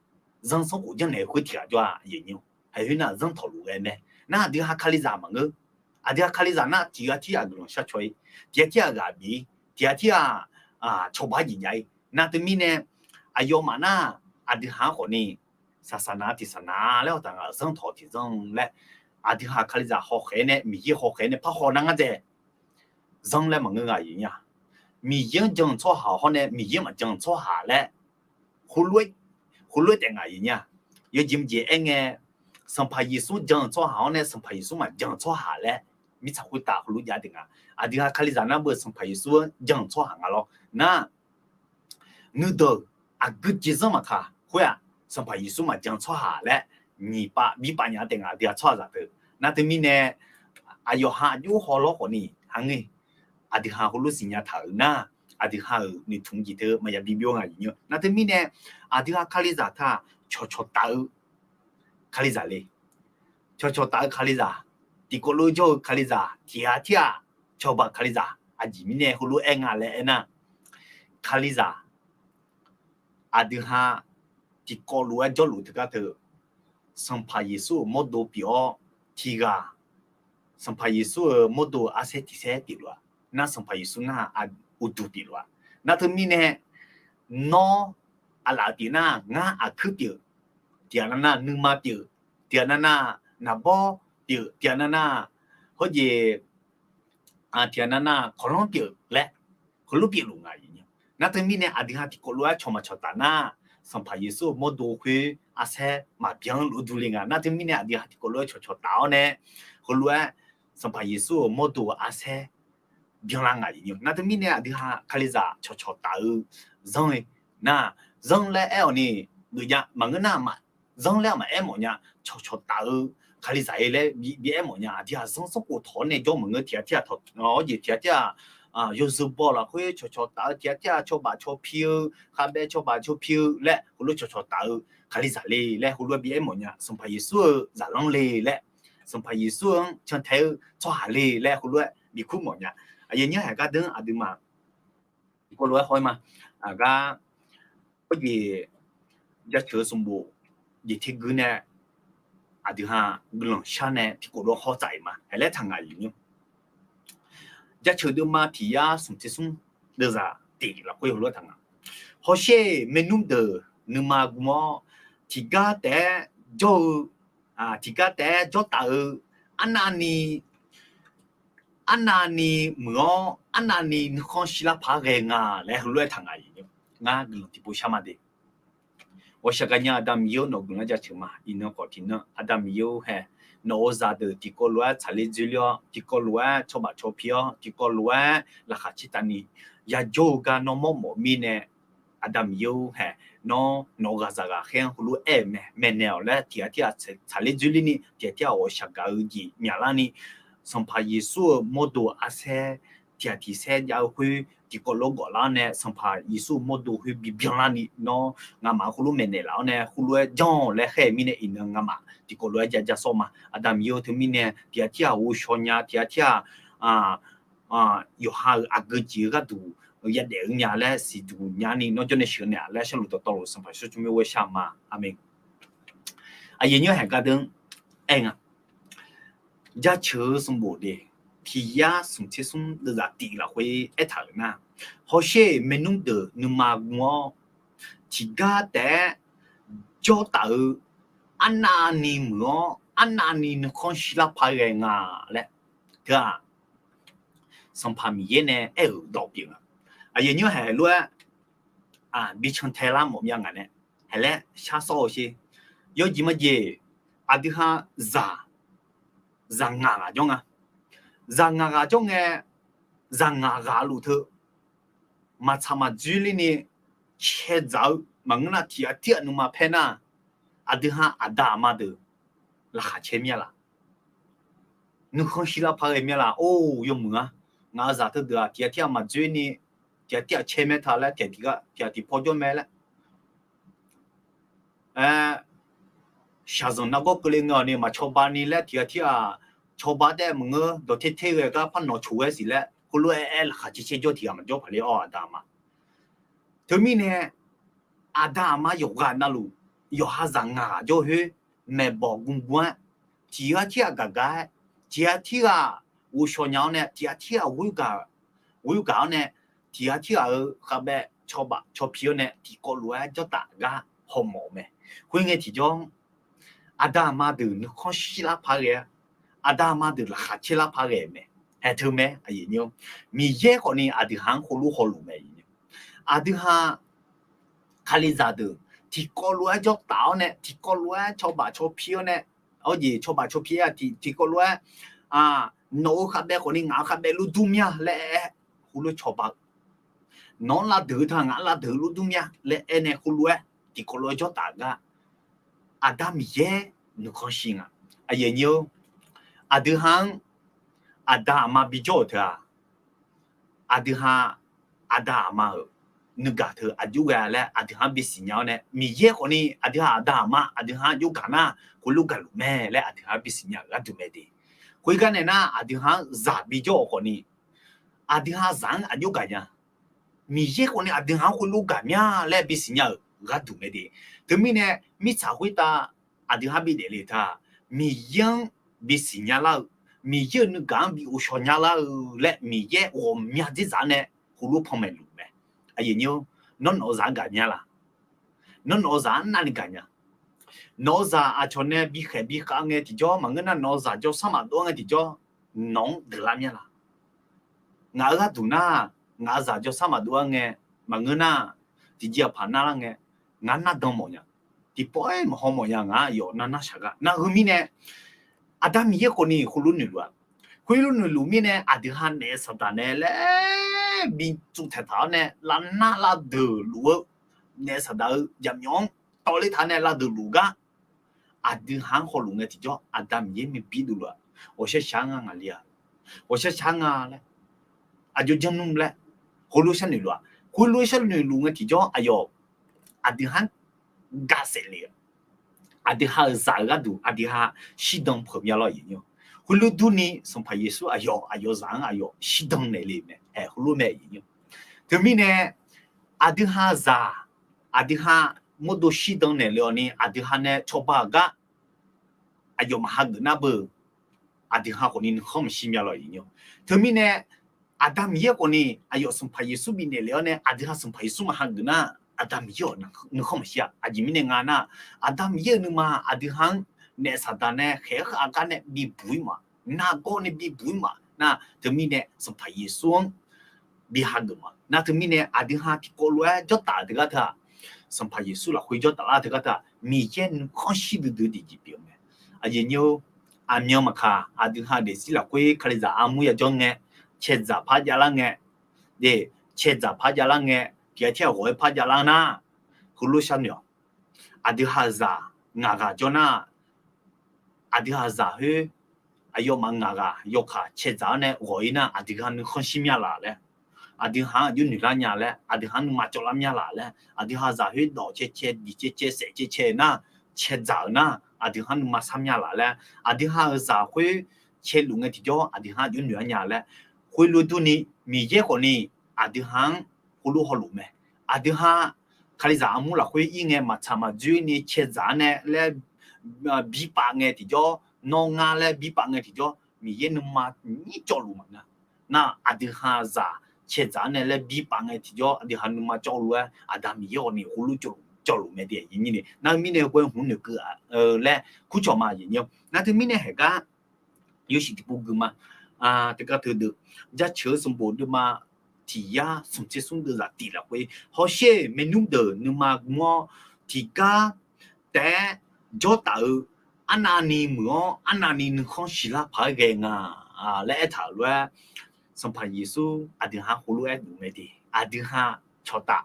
zanrsanrkhof janrnaeq-eu khoer tiq ghaq jawr-a, aqyuif aqnyir-or. Haeq khoernar zanr tawqluf ghae mae. Nar aqdui ha Kalizaq maqngeur. Aqdui ha Kalizaq nar tiq ghaq tirghaq guiqlanq shar caw-ir, tiq ghaq tirghaq ghaq bif-ir, tiq ghaq tirghaq cawba jeq jav-ir. Nar teumirnae aqyawfmaf nar aqdui ha-anr khawf ni saqsaq nav tiq saqnav laer hawtaq nga, zanr tawq tiq zanr laer, aqdui ha Kalizaq hawkhaeq-aer nae, Miqyaer hawkhaeq-aer nae parhaw nar ngar dzaeq zanr laer maqngeur nga aqyuif aqnyir-a. Miqyaer-anr jan-eu tsawrhaq hawr nae Miqyaer maqjan-eu tsawrhaq laer, heulof-aer taef nga aqyuif aqnyir-a. Yawjeq maqjeq aerngae, Sanqpaq Yeqsur jan-eu tsawrhaq hawr nae Sanqpaq Yeqsur maqjan-eu tsawrhaq laer mirtsaq khoertav heulof jav deuq nga. Aqdui ha Kalizaq nar beu Sanqpaq Yeqsur-anr jan-eu tsawrhaq nga lawr. Nar, nuideuq aqgeu jeq zanr maqkaq khoer-aq, Sanqpaq Yeqsur maqjan-eu tsawrhaq laer nyiq pav bi pav nya taef nga aqdui ha tsawrhaqzaq deuq. Nar teumirnae aqyawf ha aqjox haw lawr khawf ni, ha ngeur, aqdui ha heulof siqnya taq-euq nar, aqdui ha-euq noeqtmq jeq teu maqya bi byov nga aqyuif aqnyir-or. Nar teumirnae aqdui ha Kalizaq taq cawqcawq taf-eu Kalizaq le. Cawqcawq taf-eu Kalizaq, tiqkawv lof jawr-eu Kalizaq, tiq ghaq tirghaq cawba Kalizaq, aqjeq mirnae heulof aer nga laer aernar, Kalizaq aqdui ha tiqkawv lof-aer jawrluf teugar teu, Sanqpaq Yeqsur-euq mawrdo pyeuf-awr, tiq ghaq Sanqpaq Yeqsur-euq mawrdo arsaer tiq saer pyeufluf-a. Nar Sanqpaq Yeqsur nar uqduq pyeufluf-a. Nar teumirnae nawr aqlaf pyeuf nar ngar aqkuir pyeuf, tiq ghaq nar nar nuima pyeuf, tiq ghaq nar nar naqbawr pyeuf, tiq ghaq nar nar hawjeq tiq ghaq nar nar kawqlanr pyeuf laer heulof pyeufluf nga aqyuif aqnyir-or. Nar teumirnae aqdui ha tiqkawv lof-aer cawq maqcawq taf nar, Sanqpaq Yeqsur-euq mawrdo khoer arsaer maqbyan luf-eu durle nga. Nar teumirnae aqdui ha tiqkawv lof-aer cawqcawq taf-awr nae, heulof-aer Sanqpaq Yeqsur-euq mawrdo arsaer byanlar nga aqyuif aqnyir-or. Nar teumirnae aqdui ha Kalizaq cawqcawq taf-eu zanr-e nar, zanr laer aer-awq ni, geufjav maqngeur nar, zanr laer maqaer mawf nya, cawqcawq taf-eu Kalizaq-e laer bi aer mawf nya. Aqdui ha zanrsanrkhof tawq-awr nae jawr maqngeur, tiq ghaq tirghaq tawq-awr jeq tiq ghaq tirghaq yawzeu baw lafkhoer cawqcawq taf-eu, tiq ghaq tirghaq cawba cawpi-eu, khavbae cawba cawpi-eu laer heulof cawqcawq taf-eu Kalizaq le laer heulof-aer bi aer mawf nya. Sanqpaq Yeqsur-euq zaqlanr le laer, Sanqpaq Yeqsur-anr cantae-eu tsawrhaq le laer heulof-aer bi kur mawf nya. Aqyuif aqnyir haeq gar deuq-anr aqduimaf tiqkawv lof-aer haw-ir ma. Aqgar, khoerjeq jaceuq-eu sanqbof jeq tergui nae aqdui ha guiqlanq shar nae tiqkawv lof-aer haw tsaf-iq ma. Haeq laer taq ngaq-iq nymr. Jaceuq deuvma tiq yar smq tser smr deuvzaq tif lafkhoer heulof-aer taq ngaq. Hawsher-eq, maernmr deuq nuima gm-awr, tiqgar taef-aer jawr-eu, tiqgar taef-aer jawr taf-eu, arnavni arnavni muiq-awr, arnavni nuikhanr shirlar paq-aer ghae nga laer heulof-aer taq ngaq-iq nymr. Ngar guiqlanq tiqpov shar ma de. Ghawqshaq gaqnya Aqda Miqyaer-or, nawq-eu guiqlanq-anr jaceuq ma. Iqnan khawf tiqnan Aqda Miqyaer-or hae, nawq-euq zaqdeuq tiqkawv lof-aer tsaqler dzoerler-awr, tiqkawv lof-aer cawba cawpi-awr, tiqkawv lof-aer laqkhaq caertavni yajawr-eu gar nawr mawrmawf mirnae, Aqda Miqyaer-or hae, nawr nawq-eu ghaqzaq ghaqkhaer-anr heulof-aer aer-euq mae, maeqnaeq-awq laer tiqghaq tirghaq tsaqler dzoerlerni, tiqghaq tirghaq ghawqshaq gaq-eu jeq myaqlarni, Sanqpaq Yeqsur-euq mawrdo arsaer tiqghaq tiq saer jav-eu khoer tiqkawv lof-aer gawflar-awr nae, Sanqpaq Yeqsur-euq mawrdo khoer bibyanlarni, nawr nga'maf-anr heulof maeqnaeq laf-awr nae heulof-aer janr-awq laer khaer-eu mirnae, iqnan nga'maf tiqkawv lof-aer ja ja sawr ma. Aqda Miqyaer-or, teumirnae tiqghaq tirghaq ghovshaw nya, tiqghaq tirghaq yawqha-euq aqgeu jeq-eu gharduq yadaef-eu nya laer siqduq nyani, nawr jawrnae sheuqnaeq-a laer sharluf dawqtawvluf Sanqpaq Yeqsur tsawrmyanr ghoer shar ma. Aqmeq. Aqyuif aqnyir haeq gar deuq-anr aer nga. Jaceuq-eu sanqbof de, tiq yar smq tser smr deuvzaq tif lafkhoer aertaq-euq nar, hawsher-eq, maernmr deuq nuima gm-awr, tiqgar taef-aer jawr taf-eu, arnavni muiq-awr, arnavni nuikhanr shirlar paq-aer ghae nga laer, teu-aq, Sanqpaq Miqyaer nae aer-euq dawq pyeuf nga. Aqyuif aqnyir haeq lof-aer bi cantae lar mawf myav ngaq nae, haeq laer shar sawr-eu sher. Yawjeq majeq, aqdui ha zaq, zaq ngaq ghaq jawr nga. Zaq ngaq ghaq jawr ngae, zaq ngaq ghaq luf teu maqtsaq maqdzoerlerni caedzaq-eu maqngeur nar, tiqghaq tirghaq nuima paer nar, aqdui ha aqda aqma deuq laqkhaq caer mir-a laf? Nuikhanr shirlar paq-aer ghae mir-a laf? Or, yawmuiq-a. Ngaq-euq zaq teudeuq-aq tiqghaq tirghaq maqdzoerni, tiqghaq tirghaq caer mae ta laer, tiqghaq tiq gar tiqghaq tiq paw jawr mae laer, aer, shaqzanq nargawr keuvle ngae-awq ni maqcawba ni laer tiqghaq tirghaq cawba taef maqngeur, dawqter ter ghae gar par nawq coq-aer siq laer, heulof-aer aer laqkhaq caer caer jawr tiq ghaq maqjawr paq le-awr, aqda aqma. Teumirnae, aqda aqma yawqghaq navluf, yawqha zaq ngaq ghaq jawr khoer, maeqbawq gu gu-aer, tiq ghaq tirghaq gaq gaq-aer, tiq ghaq tirghaq ghovshaw nya-awr nae, tiq ghaq tirghaq ghoer gaq-awr nae, tiq ghaq tirghaq-euq khavbaev cawba cawpi-awr nae tiqkawv lof-aer jawrtaf gar hawmawf-eu mae. Khoerngae tiqjawr, aqda aqma deuq nuikhanr shirlar paq-aer ghae-a, aqda aqma deuq laqkhaq caerlar paq-aer ghae-eu mae. Haeq teu mae, Miqyaer khawfni aqdui ha-anr heulof hawluf mae. Aqdui ha Kalizaq deuq tiqkawv lof-aer jawrtaf-awr nae, tiqkawv lof-aer cawba cawpi-awr nae, awr jeq cawba cawpi-aer tiqkawv lof-aer, nawq-euq khavbaev khawfni ngaq-euq khavbaev lor dur mya laer aer, heulof cawba-eu, nawq-anr lavdeuq-eu teu ngaq-anr lavdeuq-eu lor dur mya laer aer nae heulof-aer tiqkawv lof-aer jawrtaf gar, Aqda Miqyaer nuikhanr shir nga. Aqyuif aqnyir-or, aqdui ha-anr aqda aqma bijawr-euq teu-aq, aqdui ha aqda aqma-euq nuigaq teu aqjox ghae laer aqdui ha-anr bisiq nya-awr nae, Miqyaer khawfni aqdui ha aqda aqma aqdui ha-anr aqjox gaq nar, heulof gaqluf mae laer aqdui ha-anr bisiq nya-euq gharduq mae de. Khoergar nae nar, aqdui ha-anr zaq bijawr-euq khawfni, aqdui ha zaq-anr aqjox gaq nya. Miqyaer khawfni aqdui ha-anr heulof gaq mya laer bisiq nya-euq gharduq mae de. Teumirnae, mirtsaq khoertav aqdui ha bidaef le teu-aq, Miqyaer-anr bisiq nya lar-eu, Miqyaer-euq nuigaq-anr bi ghovshaw nya lar-eu laer Miqyaer ghawqmya dzerzaq nae heulof panmaeq luf mae. Nawr nawq-eu zaq-anr gaq mya laq? Nawr nawq-eu zaq-anr navni gaq nya? Nawq-eu zaq aqcawq nae bikhaeq bikhav ngae tiqjawr maqngeur nar, nawq-eu zaq jawrsar maqdov-aer ngae tiqjawr nawq-anr deuqlar mya laq? Ngaq-euq gharduq nar, ngaq-euq zaq jawrsar maqdov-aer ngae maqngeur nar, tiqjeq aqpaq narlar ngae, ngar nardan mawf nya. Tiqpawf-aer maqhaw mawf nya, ngar aqyawf narnar shaq gar. Nar heu mirnae, Aqda Miqyaer khawfni heulof noeqluf-aq, khoerlof noeqluf mirnae aqdui ha naef saqdaq nae laer bi tsuvtaeq taq-awr nae lavnar lavdeuq luf-eu naef saqdaq-eu jaqmyawf-anr tawvler taq nae lavdeuq luf gar, aqdui ha-anr hawluf ngae tiqjawr Aqda Miqyaer nuibir dovluf-aq, ghawqshar shar nga ngaqli-aq, ghawqshar shar nga laer, aqjox janr nmr laer, heulof sharnoeq luf-aq, khoerlof sharnoeq luf ngae tiqjawr aqyawf aqdui ha-anr gaqsaef le-eu, aqdui ha-euq zaq-eu gharduq aqdui ha shirdan peuq mya lawr. Khoerlof durni Sanqpaq Yeqsur aqyawf aqyawf zaq-anr aqyawf shirdan naeq le mae. Ae, heulof mae. Teumirnae, aqdui ha zaq, aqdui ha mawrdo shirdan naeq le-awq ni aqdui ha nae cawba-euq gar aqyawf maqhageuf nar beu, aqdui ha khawfni nuikhanr maqshir mya lawr. Teumirnae, Aqda Miqyaer khawfni aqyawf Sanqpaq Yeqsur bifnaeq le-awr nae aqdui ha Sanqpaq Yeqsur maqhageuf nar, Aqda Miqyaer-awq nuikhanr maqshir-a. Aqjeq mirnae nga nar, Aqda Miqyaer-euq nuima aqdui ha-anr naef saqdaq naer khaeq-aer khav gar nae bibuq-ir ma, nargawr nae bibuq-ir ma nar, teumirnae Sanqpaq Yeqsur-anr bi hageuf ma nar, teumirnae aqdui ha tiqkawv lof-aer jawrtaf-eu teugar teu-aq, Sanqpaq Yeqsur lafkhoer jawrtaf lar teugar teu-aq, Miqyaer nuikhanr shir duidui tiqjeq pyeuf-eu mae. Aqjeq nyir-or, aqmyan maqkaq, aqdui ha daefzir lafkhoer Kalizaq armur yajawr ngae, caedzaq par javlar ngae, de, caedzaq par javlar ngae, tiq ghaq tir ghaq ghawq-aer par javlar nar, heulof sharnoeq-awq. Aqdui ha-euq zaq ngaq ghaq jawr nar, aqdui ha-euq zaq khoer aqyawfmaf ngaq ghaq yawkaq caedzaq-awr nae ghawq-ir nar, aqdui ha nuikhanr shir mya laf laer, aqdui ha-anr aqjox noeq lar nya laer, aqdui ha-anr nuima cawv lar mya laf laer, aqdui ha zaq khoer dawq cae cae, diq cae cae, saef cae cae nar, caedzaq-euq nar aqdui ha-anr nuima sar mya laf laer, aqdui ha-euq zaq khoer caeluf ngae tiqjawr aqdui ha-anr aqjox noeq lar nya laer, khoerlof durni Miqyaer khawfni aqdui ha-anr heulof hawluf mae. Aqdui ha Kalizaq armur lafkhoer ir ngae maqtsaq maqdzoer ni caedzaq-anr nae laer bipav ngae tiqjawr, nawr ngar laer bipav ngae tiqjawr, Miqyaer nuima nyir cawvluf maqnga. Nar aqdui ha zaq caedzaq-anr nae laer bipav ngae tiqjawr aqdui ha nuima cawvluf-aer Aqda Miqyaer awq ni heulof cawvluf mae de. Nar mirnae ghoe hmq noeqkeuv-a laer kurcawq ma. Nar teumirnae haeq gar yawshuif tiqpov gui ma. Teugar teudeuq, jaceuq-eu sanqbof deuvma tiq yar smq tser smr deuvzaq tiq lafkhoer, hawsher maeqnmr deuq nuima gmr-awr tiqgar taef-aer jawrtaf-eu arnavni muiq-awr arnavni nuikhanr siqlar paq-aer ghae nga laer aertaq-euq lof-aer, Sanqpaq Yeqsur aqdui ha heulof-aer noeq mae de. Aqdui ha cawqtaf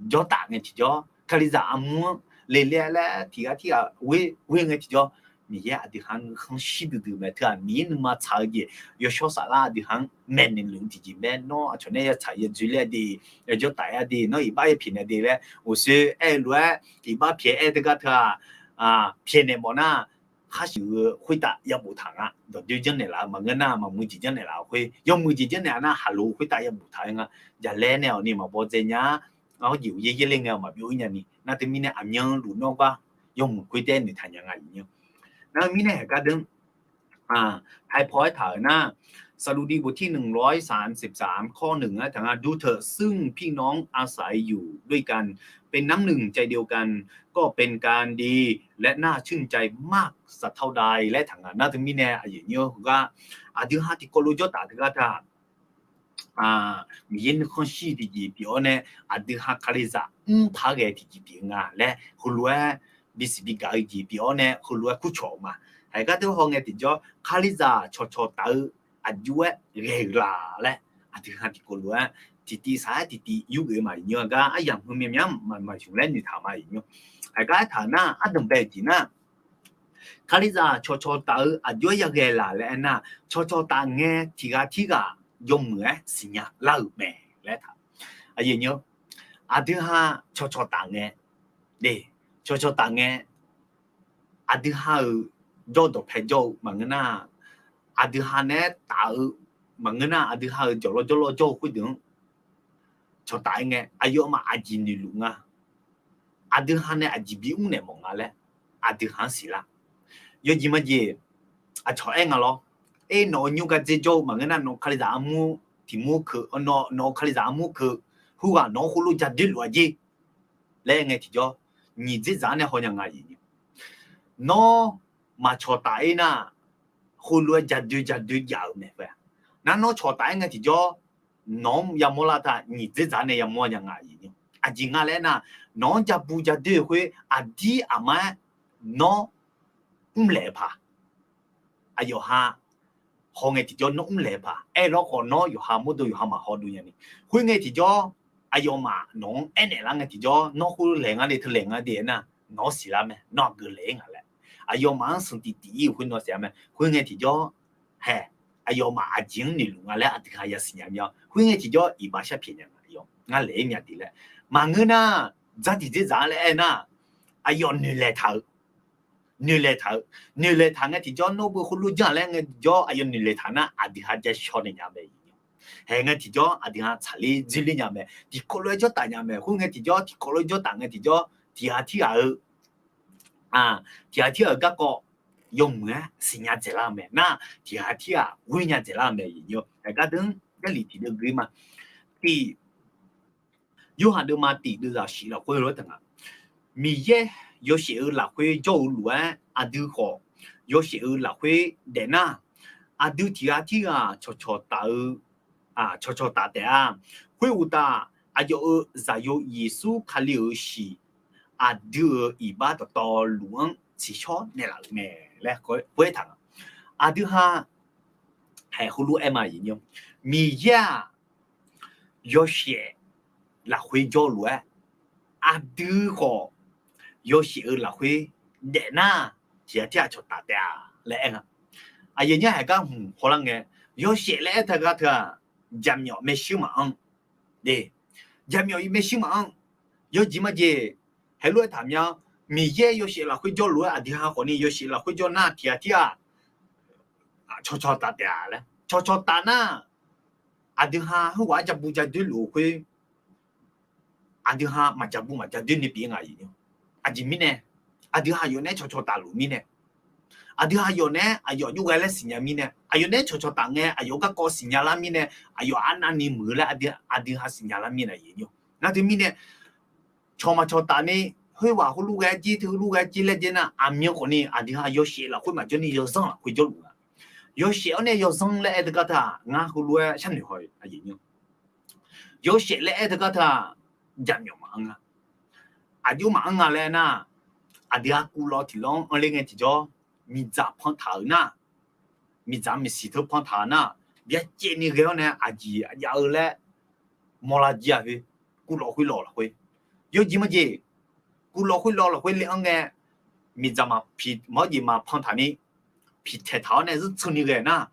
jawrtaf ngae tiqjawr, Kalizaq armur-anr le le laer tiq ghaq tir ghaq ghoer ngae tiqjawr, Miqyaer aqdui ha nuikhanr shir duidui mae. Teu-aq Miqyaer nuima tsaq-eu jeq yawshawr saflar aqdui ha-anr maeqnaeq luf-eu tiqjeq mae. Nawr aqcawq nae yatsaq yadzoer laer de, yajawr taf-aer de, nawr iqbax yapyaeq naeq de laer ghoeqsoe aer-eu lof-aer, iqbax pyaeq aer teugar teu-aq, pyaeqnaeq mawf nar, khar siq-eu khoertav yabof taq nga. Dawqdoer janrnaeq laf-eu maqngeur nar, maqmuiq jeq janrnaeq laf-eu khoer, yawmuiq jeq janrnaeq-a nar, haqlof-eu khoertav yabof taq-aer nga. Jaqlaer nae awqni maqbaw dzae nya-a. Arjeq-eu yaeryaer ler ngae maqbyov-ir nyani. Nar teumirnae aqmyanluf nawr gar yawmuiq khoertav noeqtaq nya nga. Nar-eu mirnae haeqgar deuq-anr haipaw-aer taq-euq nar, Saqduqdi บทที่หนึ่งร้อยสามสิบสาม ข้อหนึ่ง aer taq nga, ดูเถิด ซึ่งพี่น้องอาศัยอยู่ด้วยกัน เป็นน้ำหนึ่งใจเดียวกัน ก็เป็นการดี และน่าชื่นใจมากสักเท่าใด laer taq nga. Nar teumirnae aqyuif nyir-eu heugar, aqdui ha tiqkawv lof jawr taf teugar taq Miqyaer nuikhanr shir tiqjeq pyeuf-awr nae, aqdui ha Kalizaq mr par ghae tiqjeq pyeuf nga laer heulof-aer bisiq bigaq-eu jeq pyeuf-awr nae heulof-aer kurcawq-eu ma. Haeqgar deuq haw ngae tiqjawr, Kalizaq cawqcawq taf-eu aqjox-aer ghae-euq laf laer, aqdui ha tiqkawv lof-aer tiqtiv saq-aer tiqtiv yurgeuf-eu maqnymr-a gar, aryamq heu myav myav maqmaq zmq laer noeqtaq ma. Haeqgar aertaq nar, ardanq bae-eu jeq nar, Kalizaq cawqcawq taf-eu aqjox-aer yaghae laf laer aernar, cawqcawq taf ngae tiqghaq tirghaq yawmuiq-aer siqnya lar-euq mae laer taq. Aqdui ha cawqcawq taf ngae, cawqcawq taf ngae, aqdui ha-euq jawr dawqpae jawr-eu maqngeur nar, aqdui ha naeq-aer taf-eu maqngeur nar, aqdui ha-euq jawqlawr jawrlawr jawr-eu khoerdeuq-anr cawqtaf-aer ngae, aqyawfmaf aqjeq noeqluf nga, aqdui ha nae aqjeq bimr naeq mawf nga laer aqdui ha-anr siqlar. Yawjeq majeq aqcawq aer nga lawr, aer nawq-euq nymr gardzer jawr-eu maqngeur nar, nawq-eu Kalizaq armur tiqmur keuv, nawq-euq Kalizaq armur keuv, heughaq nawq-anr khoerlof ja doer luf-a jer laer ngae tiqjawr, nyiq dzerdzaq-anr nae hawnya nga. Nawr maqcawq taf-ir nar, khoerlof-aer ja doer ja doer jav-euq mae. Nar nawr cawq taf-aer ngae tiqjawr, nawq-anr yamawr lar taq nyiq dzerdzaq-anr nae yamawr nya nga. Aqjeq nga laer nar, nawq-anr ja bu ja doer-eu khoer aqdir aqma-aer nawr mrlaeq-eu paq, aqyawf ha haw ngae tiqjawr nawr mrlaeq-eu paq, aerlawr khawf nawr yawqha mawrdo yawqha maqhaw dov nya ni. Khoerngae tiqjawr, aqyawfmaf nawq-anr aernaeq lar ngae tiqjawr, nawr khoer laeq nga de, teu laeq nga de aernar, nawq-anr siqlar mae, nawr aqgeu laeq-ir nga laer. Aqyawfmaf-anr sanqtif tif-ir-euq khoer nawr siqlar mae. Khoerngae tiqjawr, hae, aqyawfmaf aqjeq-anr noeqluf nga laer aqdui ha yasiq nya mir-awr, khoerngae tiqjawr iqbax sharpyaeq nya nga. Aqyawf ngar laeq-ir myav de laer maqngeur nar, dzartiq dzerdzaq-anr laer aernar, aqyawf noeqlaeq taq-eu noeqlaeq taq-eu, noeqlaeq taq ngae tiqjawr nawr beu khoerlof janr laer ngae tiqjawr aqyawf noeqlaeq taq nar, aqdui ha ja shaw naeq nya mae. Hae ngae tiqjawr aqdui ha tsaqler dzoerler nya mae. Tiqkawv lof-aer jawr taf nya mae. Khoerngae tiqjawr tiqkawv lof-aer jawr taf ngae tiqjawr, tiqghaq tirghaq-eu tiqghaq tirghaq-euq garkawv yawmuiq-aer siqnya dzaeqlar-eu mae nar, tiqghaq tirghaq ghoer nya dzaeqlar-eu mae. Aqyawf aqgar deuq-anr Jarlif tiqdeuv gui ma. Tiq, Yorhaq deuvma tiq deuvzaq shif lafkhoer lof-aer taq nga. Miqyaer yawshaef-eu lafkhoer jawr-eu lof-aer aqdui khawf yawshaef-eu lafkhoer daefnar, aqdui tiqghaq tirghaq cawqcawq taf-eu, cawqcawq taf taef-a. Khoeruqtaf, aqyawf-euq Zaqyo Yeqsur Kali-euq shiq, aqdui-euq iqbax dawqtawvluf-anr tsiqshawr naeqlaf-euq mae laer khoer taq nga. Aqdui ha haeq heulof-aer ma. Miqyaer-aq, yawshaef lafkhoer jawr-eu lof-aer, aqdui khawf yawshaef-eu lafkhoer daefnar, tiqghaq tirghaq cawqtaf taef-a laer aer nga. Aqyawfnyaf haeq gar hmq hawlar ngae, yawshaef laer aer taq gar teu-aq, jaqmyawf maershuir maqanr. Jaqmyawf maershuir maqanr. Yawjeq majeq, heulof-aer taq mya-awr, Miqyaer yawshaef lafkhoer jawr lof-aer aqdui ha khawfni yawshaef lafkhoer jawr nar, tiqghaq tirghaq cawqcawq taf taef-a laer. Cawqcawq taf nar, aqdui ha heughaq-aer ja bu ja doer luf-eu khoer, aqdui ha maqja bu maqja doer ni pyeuf nga. Aqjeq mirnae, aqdui ha aqyawf naeq-aer cawqcawq taf luf mirnae, aqdui ha aqyawf naeq-aer aqyawf jov ghae laer siqnya mirnae, aqyawf naeq-aer cawqcawq taf ngae aqyawf-euq garkawv siqnya lar mirnae, aqyawf arnavni muiq-eu laer aqdui ha siqnya lar mirnae. Nar teumirnae, cawq maqcawq taf ni, khoerghaq heulof ghae jir teu heulof ghae jir laer jae nar, aqmyan khawfni aqdui ha yawshaef lafkhoer maqjawr ni yawzanr lafkhoer jawrluf nga. Yawshaef-awr nae yawzanr laer aer teu gar teu-aq, ngar heulof-aer sharnoeq haw-eu, yawshaef laer aer teu gar teu-aq, jaqmyawf maqanr nga. Aqjox maqanr nga laer aernar, aqdui ha kuvlawv tiqlawr-anr anr ler ngae tiqjawr, miqdzaq pantaq-euq nar, miqdzaq maqsiq teu pantaq-eu nar, byacaevni ghae-awr nae aqjeq jav-eu laer mawrlar jir-a khoer, kuvlawv khoerlawv lafkhoer. Yawjeq majeq, kuvlawv khoerlawv lafkhoer le-anr ngae, miqdzaq maqpiq mawr jeq maqpantaq ni, piqtaeq taq-awr nae zeur tseuni ghae nar,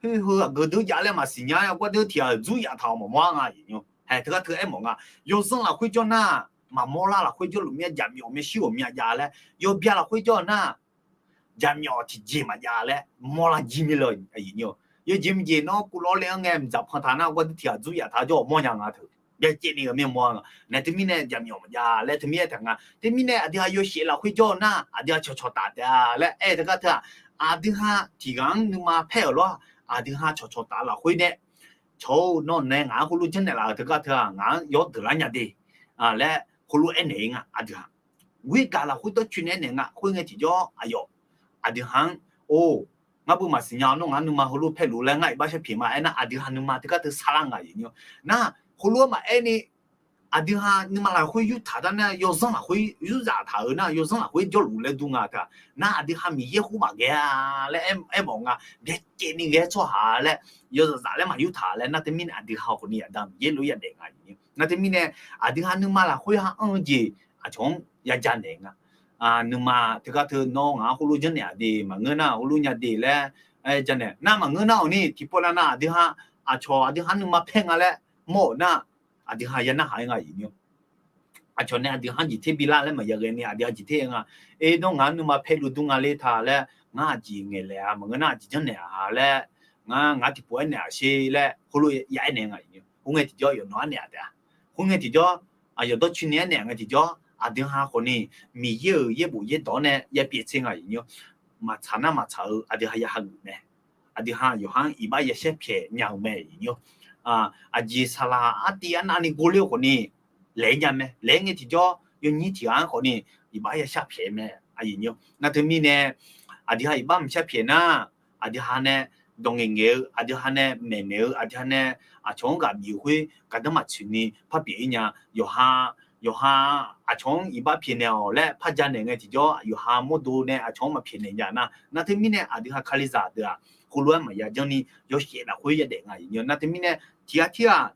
khoer heu aqgeu deuq jav laer maqsiq nya-a, gar deuq tiq ghaq dzur yaf taq-awq maqmawr-a nga. Haeq teu gar teu aer mawf nga. Yawzanr lafkhoer jawr nar, maqmawr lar lafkhoer jawrluf mir-a, jaqmyawf maershuir ghawqmya jav laer, yawbya lafkhoer jawr nar, jaqmyawf tiqjeq maqjav laer mawrlar jir mir lor aqyuif nymr-or. Yawjeq mqjeq nawr kuvlawr le-anr ngae mqdzaq pan taq nar gawrdui tiq ghaq dzur yaf taq jawr-awq mawrnya nga teu. Byacaevni ghawqmya mawr-a nga. Nae teumirnae jaqmyawf maqjav laer teumirnae aertaq nga. Teumirnae aqdui ha yawshaef lafkhoer jawr-eu nar aqdui ha cawqcawq taf taef-a laer aer-eu teugar teu-aq, aqdui ha tiq ghaq-anr nuima paer-euq lawr, aqdui ha cawqcawq taf-eu lafkhoer nae, cawq-or nawr nae ngaq-anr heulof janrnaeq laf-euq teugar teu-aq ngaq-anr yawr deuqlar nya de laer heulof aernaeq-ir nga aqdui ha. Ghoer gaq lafkhoer dawrcoeni aernaeq nga khoerngae tiqjawr aqyawf aqdui ha-anr or ngar beu maqsiq nya nawr ngaq-anr nuima heulof paerluf laer ngar iqbax sharpyaeq ma aernar aqdui ha nuima teugar teu sarlar nga aqyuif nymr-or. Nar heulof-aer maqaer ni aqdui ha nuima lafkhoer yurtaq dar nar yawzanr lafkhoer yurzaf taq-euq nar yawzanr lafkhoer jawrluf laer dur nga teu-aq, nar aqdui ha Miqyaer khoer maqghae-a laer aermawf nga. Byacaevni ghae-aer tsawrhaq laer yawzaf zaf laer maqyurtaq laer nar teumirnae aqdui ha khawfni aqda Miqyaer lof yadaef nga aqyuif nymr-or. Nar teumirnae aqdui ha nuima lafkhoer ha anr-eu jeq aqcawq-anr yaja naeq nga. Nuima teugar teu nawr ngaq-anr heulof janrnaeq-aq de maqngeur nar heulof nya de laer aer janaeq nar maqngeur nar-awq ni tiqpov nav nav aqdui ha aqcawq aqdui ha nuima paer nga laer mawr-euq nar aqdui ha ya narhaq-aer nga aqyuif nymr-or. Aqcawq nae aqdui ha-anr jeq ter bilar laer maqya ghae ni aqdui ha jeq ter-aer nga. Aer nawr ngaq-anr nuima paerluf dur nga ler ta laer ngar aqjeq ngaeqlaeq-a maqngeur nar aqjeq janrnaeq-a laer ngar ngaq tiqpov aernaeq-aq sher laer heulof ya aernaeq nga aqyuif nymr-or. Khoerngae tiqjawr yawqnan arnaeq-aq taef-a. Khoerngae tiqjawr aqyawf dawrcoeni aernaeq nga tiqjawr aqdui ha khawfni Miqyaer-euq yaerbof yaerdawq-awr nae yapyeuf tser nga aqyuif nymr-or. Maqtsaq nar maqtsaq-eu aqdui ha ya hageuf mae. Aqdui ha yawqha-anr iqbax ya sharpyaeq nya-eu mae aqyuif nymr-or. Aqjeq saqlaq artiv arnavni gor ler-eu khawfni laeq-aer nya mae. Laeq-aer ngae tiqjawr yawnyir tiq ghaq-anr khawfni iqbax ya sharpyaeq mae aqyuif nymr-or. Nar teumirnae aqdui ha iqbax maqsharpyaeq nar aqdui ha nae dawq ngaeq ngaeq-eu aqdui ha nae maeqnaeq-eu aqdui ha nae aqcawq-anr ghaq bif-eu khoer gardanr maqtsoeq ni par pyeuf-ir nya. Yawqha yawqha aqcawq-anr iqbax pyaeqnaeq-awq laer par janaeq ngae tiqjawr yawqha mawrdo nae aqcawq-anr maqpyaeqnaeq nya nar nar teumirnae aqdui ha Kalizaq deuq-aq heulof-aer maqya janr ni yawshaef lafkhoer yadaef nga aqyuif nymr-or. Nar teumirnae tiq ghaq tirghaq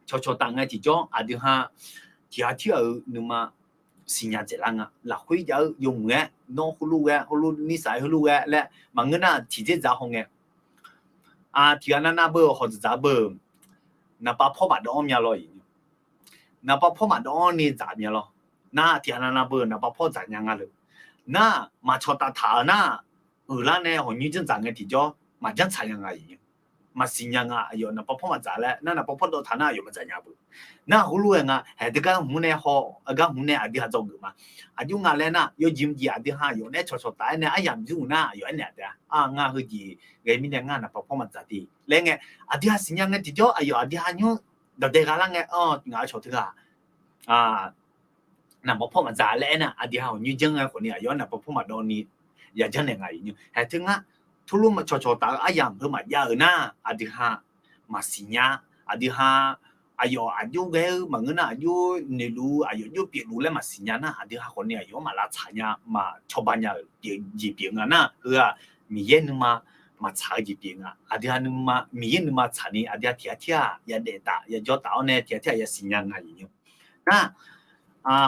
cawqcawq taf ngae tiqjawr aqdui ha tiq ghaq tirghaq-euq nuima siqnya dzaeqlar nga. Lafkhoer jav-eu yawmuiq-aer nawr heulof ghae heulof nir saf-aer heulof ghae laer maqngeur nar tiqdzer dzaq hawngae tiq ghaq navnav beu hawq dzaqdzaq beu naqpav pawr maqdawv-anr mya lawr. Naqpav pawr maqdawv-anr ni dzaq mya lawr. Nar tiq ghaq navnav beu naqpav pawr dzaq nya nga lef. Nar maqcawq taf taq-euq nar uiqlar nae hawq nymr janr dzaq ngae tiqjawr maqjanr tsaq nya nga aqyuif nymr. Maqsiq nya nga aqyawf naqpav pawr maqdzaq laer nar naqpav pawr dawv taq nar aqyawf maqdzaq nya beu. Nar heulof-aer nga haeq deugar hmq nae haw gar hmq nae aqdui ha dzawgeuf ma. Aqjox nga laer nar yawjeq mqjeq aqdui ha yawf naeq-aer cawqcawq taf-aer nae aryamq yur-euq nar aqyawf aernaeq-aq taef-a. Ngar heujeq ghae mirnae ngar naqpav pawr maqdzaq de laer ngae aqdui ha siqnya ngae tiqjawr aqyawf aqdui ha nymr dawqdae gha lar ngae ngaq-eu cawq teughaq naqpav pawr maqdzaq laer aernar aqdui ha hawq nymr janr ngae khawfni aqyawf-anr naqpav pawr maqdawv ni ya janrnaeq nga aqyuif nymr. Haeq teu ngar teulof cawqcawq taf-eu aryamq heu maqjav-euq nar aqdui ha maqsiq nya. Aqdui ha aqyawf aqjox ghae-eu maqngeur nar aqjox noeqluf aqyawf jox pyeufluf laer maqsiq nya nar aqdui ha khawfni aqyawf-anr maqlavtsaq nya maqcawba nya-euq jeq pyeuf nga nar heu-aq Miqyaer nuima maqtsaq-eu jeq pyeuf nga. Aqdui ha nuima Miqyaer nuima tsaqni aqdui ha tiq ghaq tirghaq ya daef taf ya jawr taf-awr nae tiq ghaq tirghaq ya siqnya nga aqyuif nymr. Nar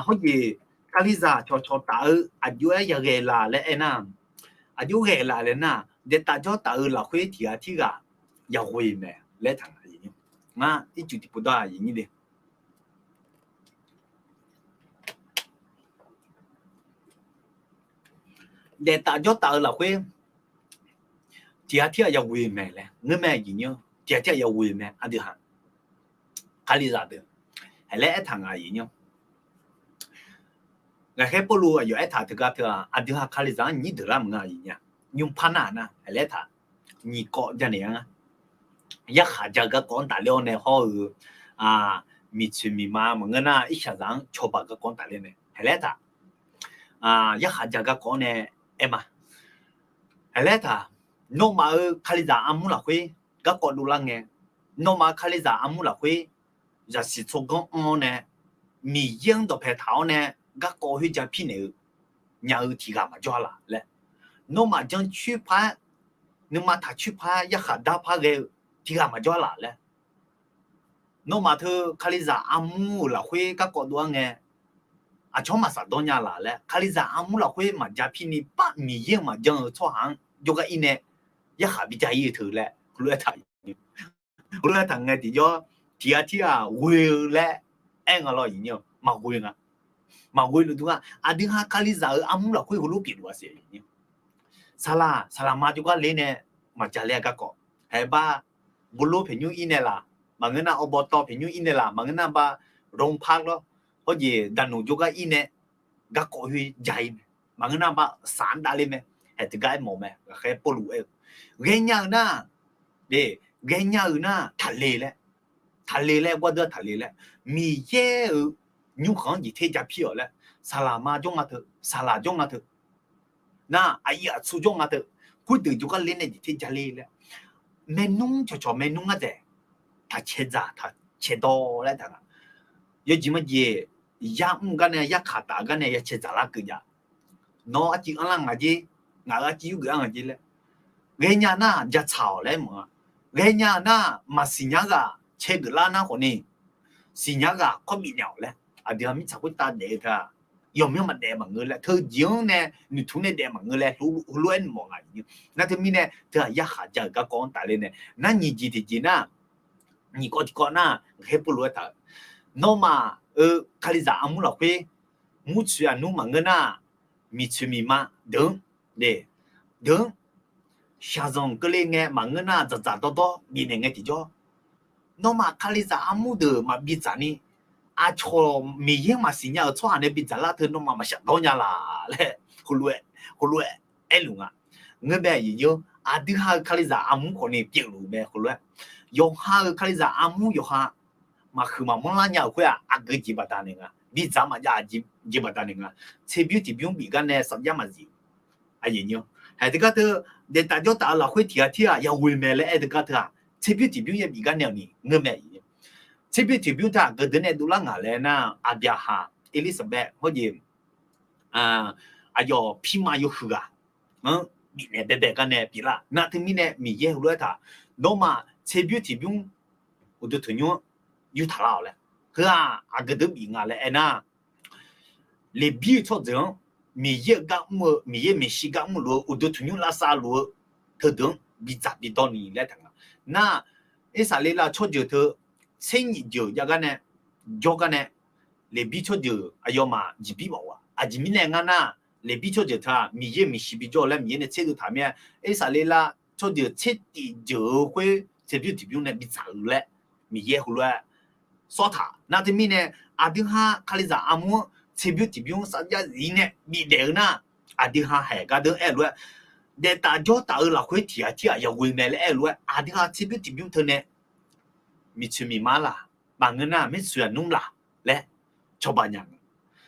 hawjeq Kalizaq cawqcawq taf-eu aqjox-aer ya ghae laf laer aernar aqjox ghae laf laer nar daeqtaf jawr taf-eu lafkhoer tiq ghaq tirghaq ya ghoe mae laer taq nga aqyuif nymr. Ngar ircuf tiqpov dar aqyuif nymr de daeftaf jawrtaf-eu lafkhoer tiq ghaq tirghaq ya ghoe mae laer ngeur mae aqyuif nymr. Tiq ghaq tirghaq ya ghoe mae aqdui ha Kalizaq deuq. Haeq laer aertaq nga aqyuif nymr. Ghaqkhaer Pawrluv aqyawf aertaq teugar teu-aq aqdui ha Kalizaq-anr nyir deuq lar maqngeur aqyuif nya. Nymr par nar-aq nar haeq laer aertaq nyiq kawv janaeq-a nga. Yarkhaq ja-eu garkawv-anr tafler-awr nae hawr-eu miqtsoeq miqma maqngeur nar irshaqzaq-anr cawba garkawv-anr tafler nae haeq laer aertaq yarkhaq ja garkawv-anr nae aer ma. Haeq laer aertaq nawmaf-euq Kalizaq armur lafkhoer garkawv dovlar ngae, nawmaf-euq Kalizaq armur lafkhoer zaqsiq tsawrganr anr-awr nae Miqyaer-anr dawqpae taq-awr nae garkawv khoerja pirnaeq-eu nya-eu tiq ghaq maqjawr-a laf laer. Nawmaf jancoer par-aer nuima taq coer par-aer yarkhaq dar par ghae-eu tiq ghaq maqjawr-a laf laer. Nawmaf teu Kalizaq armur-euq lafkhoer garkawv dov-aer ngae aqcawq-anr maqsaf dawr nya laf laer Kalizaq armur lafkhoer maqja pirni par Miqyaer-euq maqjan-eu tsawrhaq-anr jawrgar ir nae yarkhaq bi ja ir-eu teu laer heulof-aer taq heulof-aer taq ngae tiqjawr tiq ghaq tirghaq ghoe-eu laer aer nga lawr aqyuif nymr. Maqghoe nga. Maqghoe luf dur-a aqdui ha Kalizaq-euq armur lafkhoer heulof pyeufluf-a siq aqyuif nymr. Saqlaq, saqlaqma jawrgar ler nae maqjale-a garkawv. Haeq bar, บุรี paeqnymr ir nae laq, maqngeur nar อบต. paeqnymr ir nae laq, maqngeur nar bar โรงพัก lawr, hawjeq daqnoeq jawrgar ir nae garkawv khoer ja-ir mae. Maqngeur nar bar saq-anr davler mae. Haeq teugar aermawf mae, ghaqkhaer Pawrluv aer-eu, ghaenya-eu nar, ghaenya-eu nar taqle laer, taqle laer, gardeur-a taqle laer, Miqyaer-euq nymrkhanq-anr jeq ter ja pir-awq laer, saqlaqma jawr nga teu, saqlaq jawr nga teu, nar aqyuif aqtsu jawr nga teu, khoerdeuq jawrgar ler nae jeq ter ja ler laer, maernmr cawqcawq maernmr ngar dzaeq, taqcae dzaq taqcae dawr laer taq nga. Yawjeq majeq, yar mr gar nae yarkaq taf gar nae ya cae dzaq lar keuv jav. Nawr arciv anrlar ngaq jer, ngaq-euq arciv yurgeuf-ar ngaq jer laer, ghaenya nar jatsaq-awq laer mawf-a. Ghaenya nar maqsiqnya ghaq cae geuflar nar khawfni, siqnya ghaq kawr bifnaeq-awq laer, aqdui-aq mirtsaq khoertav daef-eu teu-aq, yawqmyanr maqdaef maqngeur laer, teujeq-anr nae noeqtmq nae daef maqngeur laer, heulof-aer mawf nga. Nar teumirnae teu-aq yarkhaq ja-euq garkawv-anr tafler nae, nar nyiq jeq tiqjeq nar, nyiq kawv tiqkawv nar, ghaqkhaer Pawrluv aertaq-euq, nawmaf-euq Kalizaq armur lafkhoer, murtsoeq aqnmr maqngeur nar, miqtsoeq miqma deuq-anr, deuq-anr shaqzanq keuvle ngae maqngeur nar, dzaqdzaq dawrdawr bifnaeq ngae tiqjawr, nawmaf Kalizaq armur deuq maqbi dzaq ni, aqcawq Miqyaer maqsiq nya-euq tsawrhaq nae bidzaq lar teu nawmaf maqshaf dawr nya laq laer, heulof-aer aerluf nga. Ngeur mae, aqyuif nyi-or, aqdui ha-euq Kalizaq armur khawfni pyeufluf-eu mae. Heulof-aer yawqha-euq Kalizaq armur yawqha maqhuiq maqmanr lar nya-euq khoer-aq, aqgeu jeq baqdanae nga, bidzaq maqjav jeq baqdanae nga. Tserbymr tiqbymr bif gar nae safjar maqzif-eu, aqyuif nyi-or, haeq teugar teu, daeftaf jawrtaf-eu lafkhoer tiq ghaq tirghaq yaghoe mae laer aer teugar teu-aq, tserbymr tiqbymr bif gar nae-awq ni ngeur mae. Tserbymr tiqbymr teu-aq, aqgeu deuq nae dovlar ngaq laer nar, Aqbyaqhaq, Erlirsaqbaev hawjeq, aqyawf pirma yawhuiq ghaq-anr bifnaeq baebae gar nae pyeuflar. Nar teumirnae Miqyaer heulof-aer taq, nawmaf tserbymr tiqbymr uqduq tanqnymr-anr yurtaq lar-awq laer, heu-aq aqgeu deuq bif nga laer aernar, Leqbir-eu tsawrjeuq-anr Miqyaer-euq gar mr-eu, Miqyaer maeqshi gar mrluf-eu, uqduq tanqnymr lavsav luf-eu teudeuq-anr bidzaq bidawr ni laer taq nga. Nar, Irsaqleqlav tsawrjeuq teu tser nyif jeuq jav gar nae, jawr gar nae, Leqbir tsawrjeuq aqyawfmaf jeqbir mawf-a. Aqjeq mirnae ngar nar, Leqbir tsawrjeuq teu-aq Miqyaer maeqshi bijawr-eu laer Miqyaer nae tserdov taq mir-a. Irsaqleqlav tsawrjeuq tser tif jeuq-eu khoer tserbymr tiqbymr nae bidzaq-eu laer Miqyaer heulof-aer sawr taq. Nar teumirnae aqdui ha Kalizaq armur-anr tserbymr tiqbymr safjar zif nae bifdaef-eu nar, aqdui ha haeq gar deuq-anr aer-eu lof-aer, daeftaf jawrtaf-eu lafkhoer tiq ghaq tirghaq yaghoe mae laer aer-eu lof-aer, aqdui ha tserbymr tiqbymr teu nae miqtsoeq miqma laq, maqngeur nar maertsoeq aqnmr laq laer cawba nya-eu.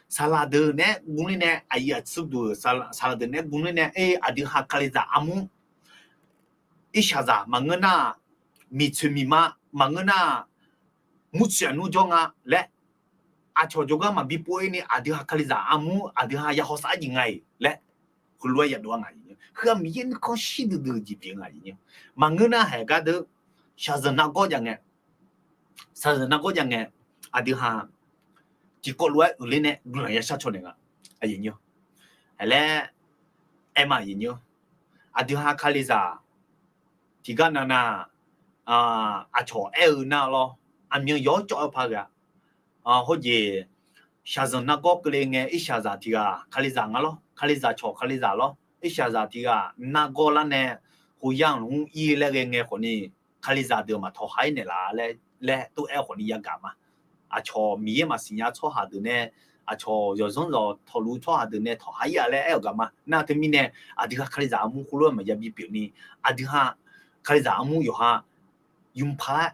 Saqlaq deuq naeq-aer guvler nae, aqyuif aqtsu duq-euq saqlaq deuq naeq-aer guvler nae, aqdui ha Kalizaq armur irshaqzaq maqngeur nar, miqtsoeq miqma maqngeur nar, murtsoeq aqnmr jawr nga laer, aqcawq jawrgar maqbi pov-ir ni aqdui ha Kalizaq armur aqdui ha ya hawsav-aer jeq nga-iq laer, heulof-aer yadov-a nga. Heu-aq Miqyaer nuikhanr shir duidui-eu jeq pyeuf nga. Maqngeur nar haeq gar deuq shaqzanq nargawr jav ngae, shaqzanq nargawr jav ngae, aqdui ha tiqkawv lof-aer uiqler nae guiqlanq ya shar caw naeq nga. Aqyuif nyi-or, aer laer aer ma. Aqyuif nyi-or, aqdui ha Kalizaq tiqgar navnav aqcawq aer-eu nar lawr, aqmyan yawr cawv-aer par ghae-a. Hawjeq shaqzanq nargawr keuvle ngae, irshaqzaq tiq ghaq Kalizaq nga lawr, Kalizaq cawq Kalizaq lawr, irshaqzaq tiq ghaq nargawr lar nae, hoyar-anr lmr ir laer ghae ngae khawfni, Kalizaq deuq maqtawq ha-ir naeqlaf laer, laer tov-aer khawfni yagaq ma. Aqcawq Miqyaer maqsiq nya tsawrhaq deuq nae, aqcawq yawqzanr zawq tawqluf tsawrhaq deuq nae tawq ha-ir-a laer aer-euq gaq ma. Nar teumirnae, aqdui ha Kalizaq armur khoerlof-aer maqya bipyeuf ni, aqdui ha Kalizaq armur yawqha yupaq-aer,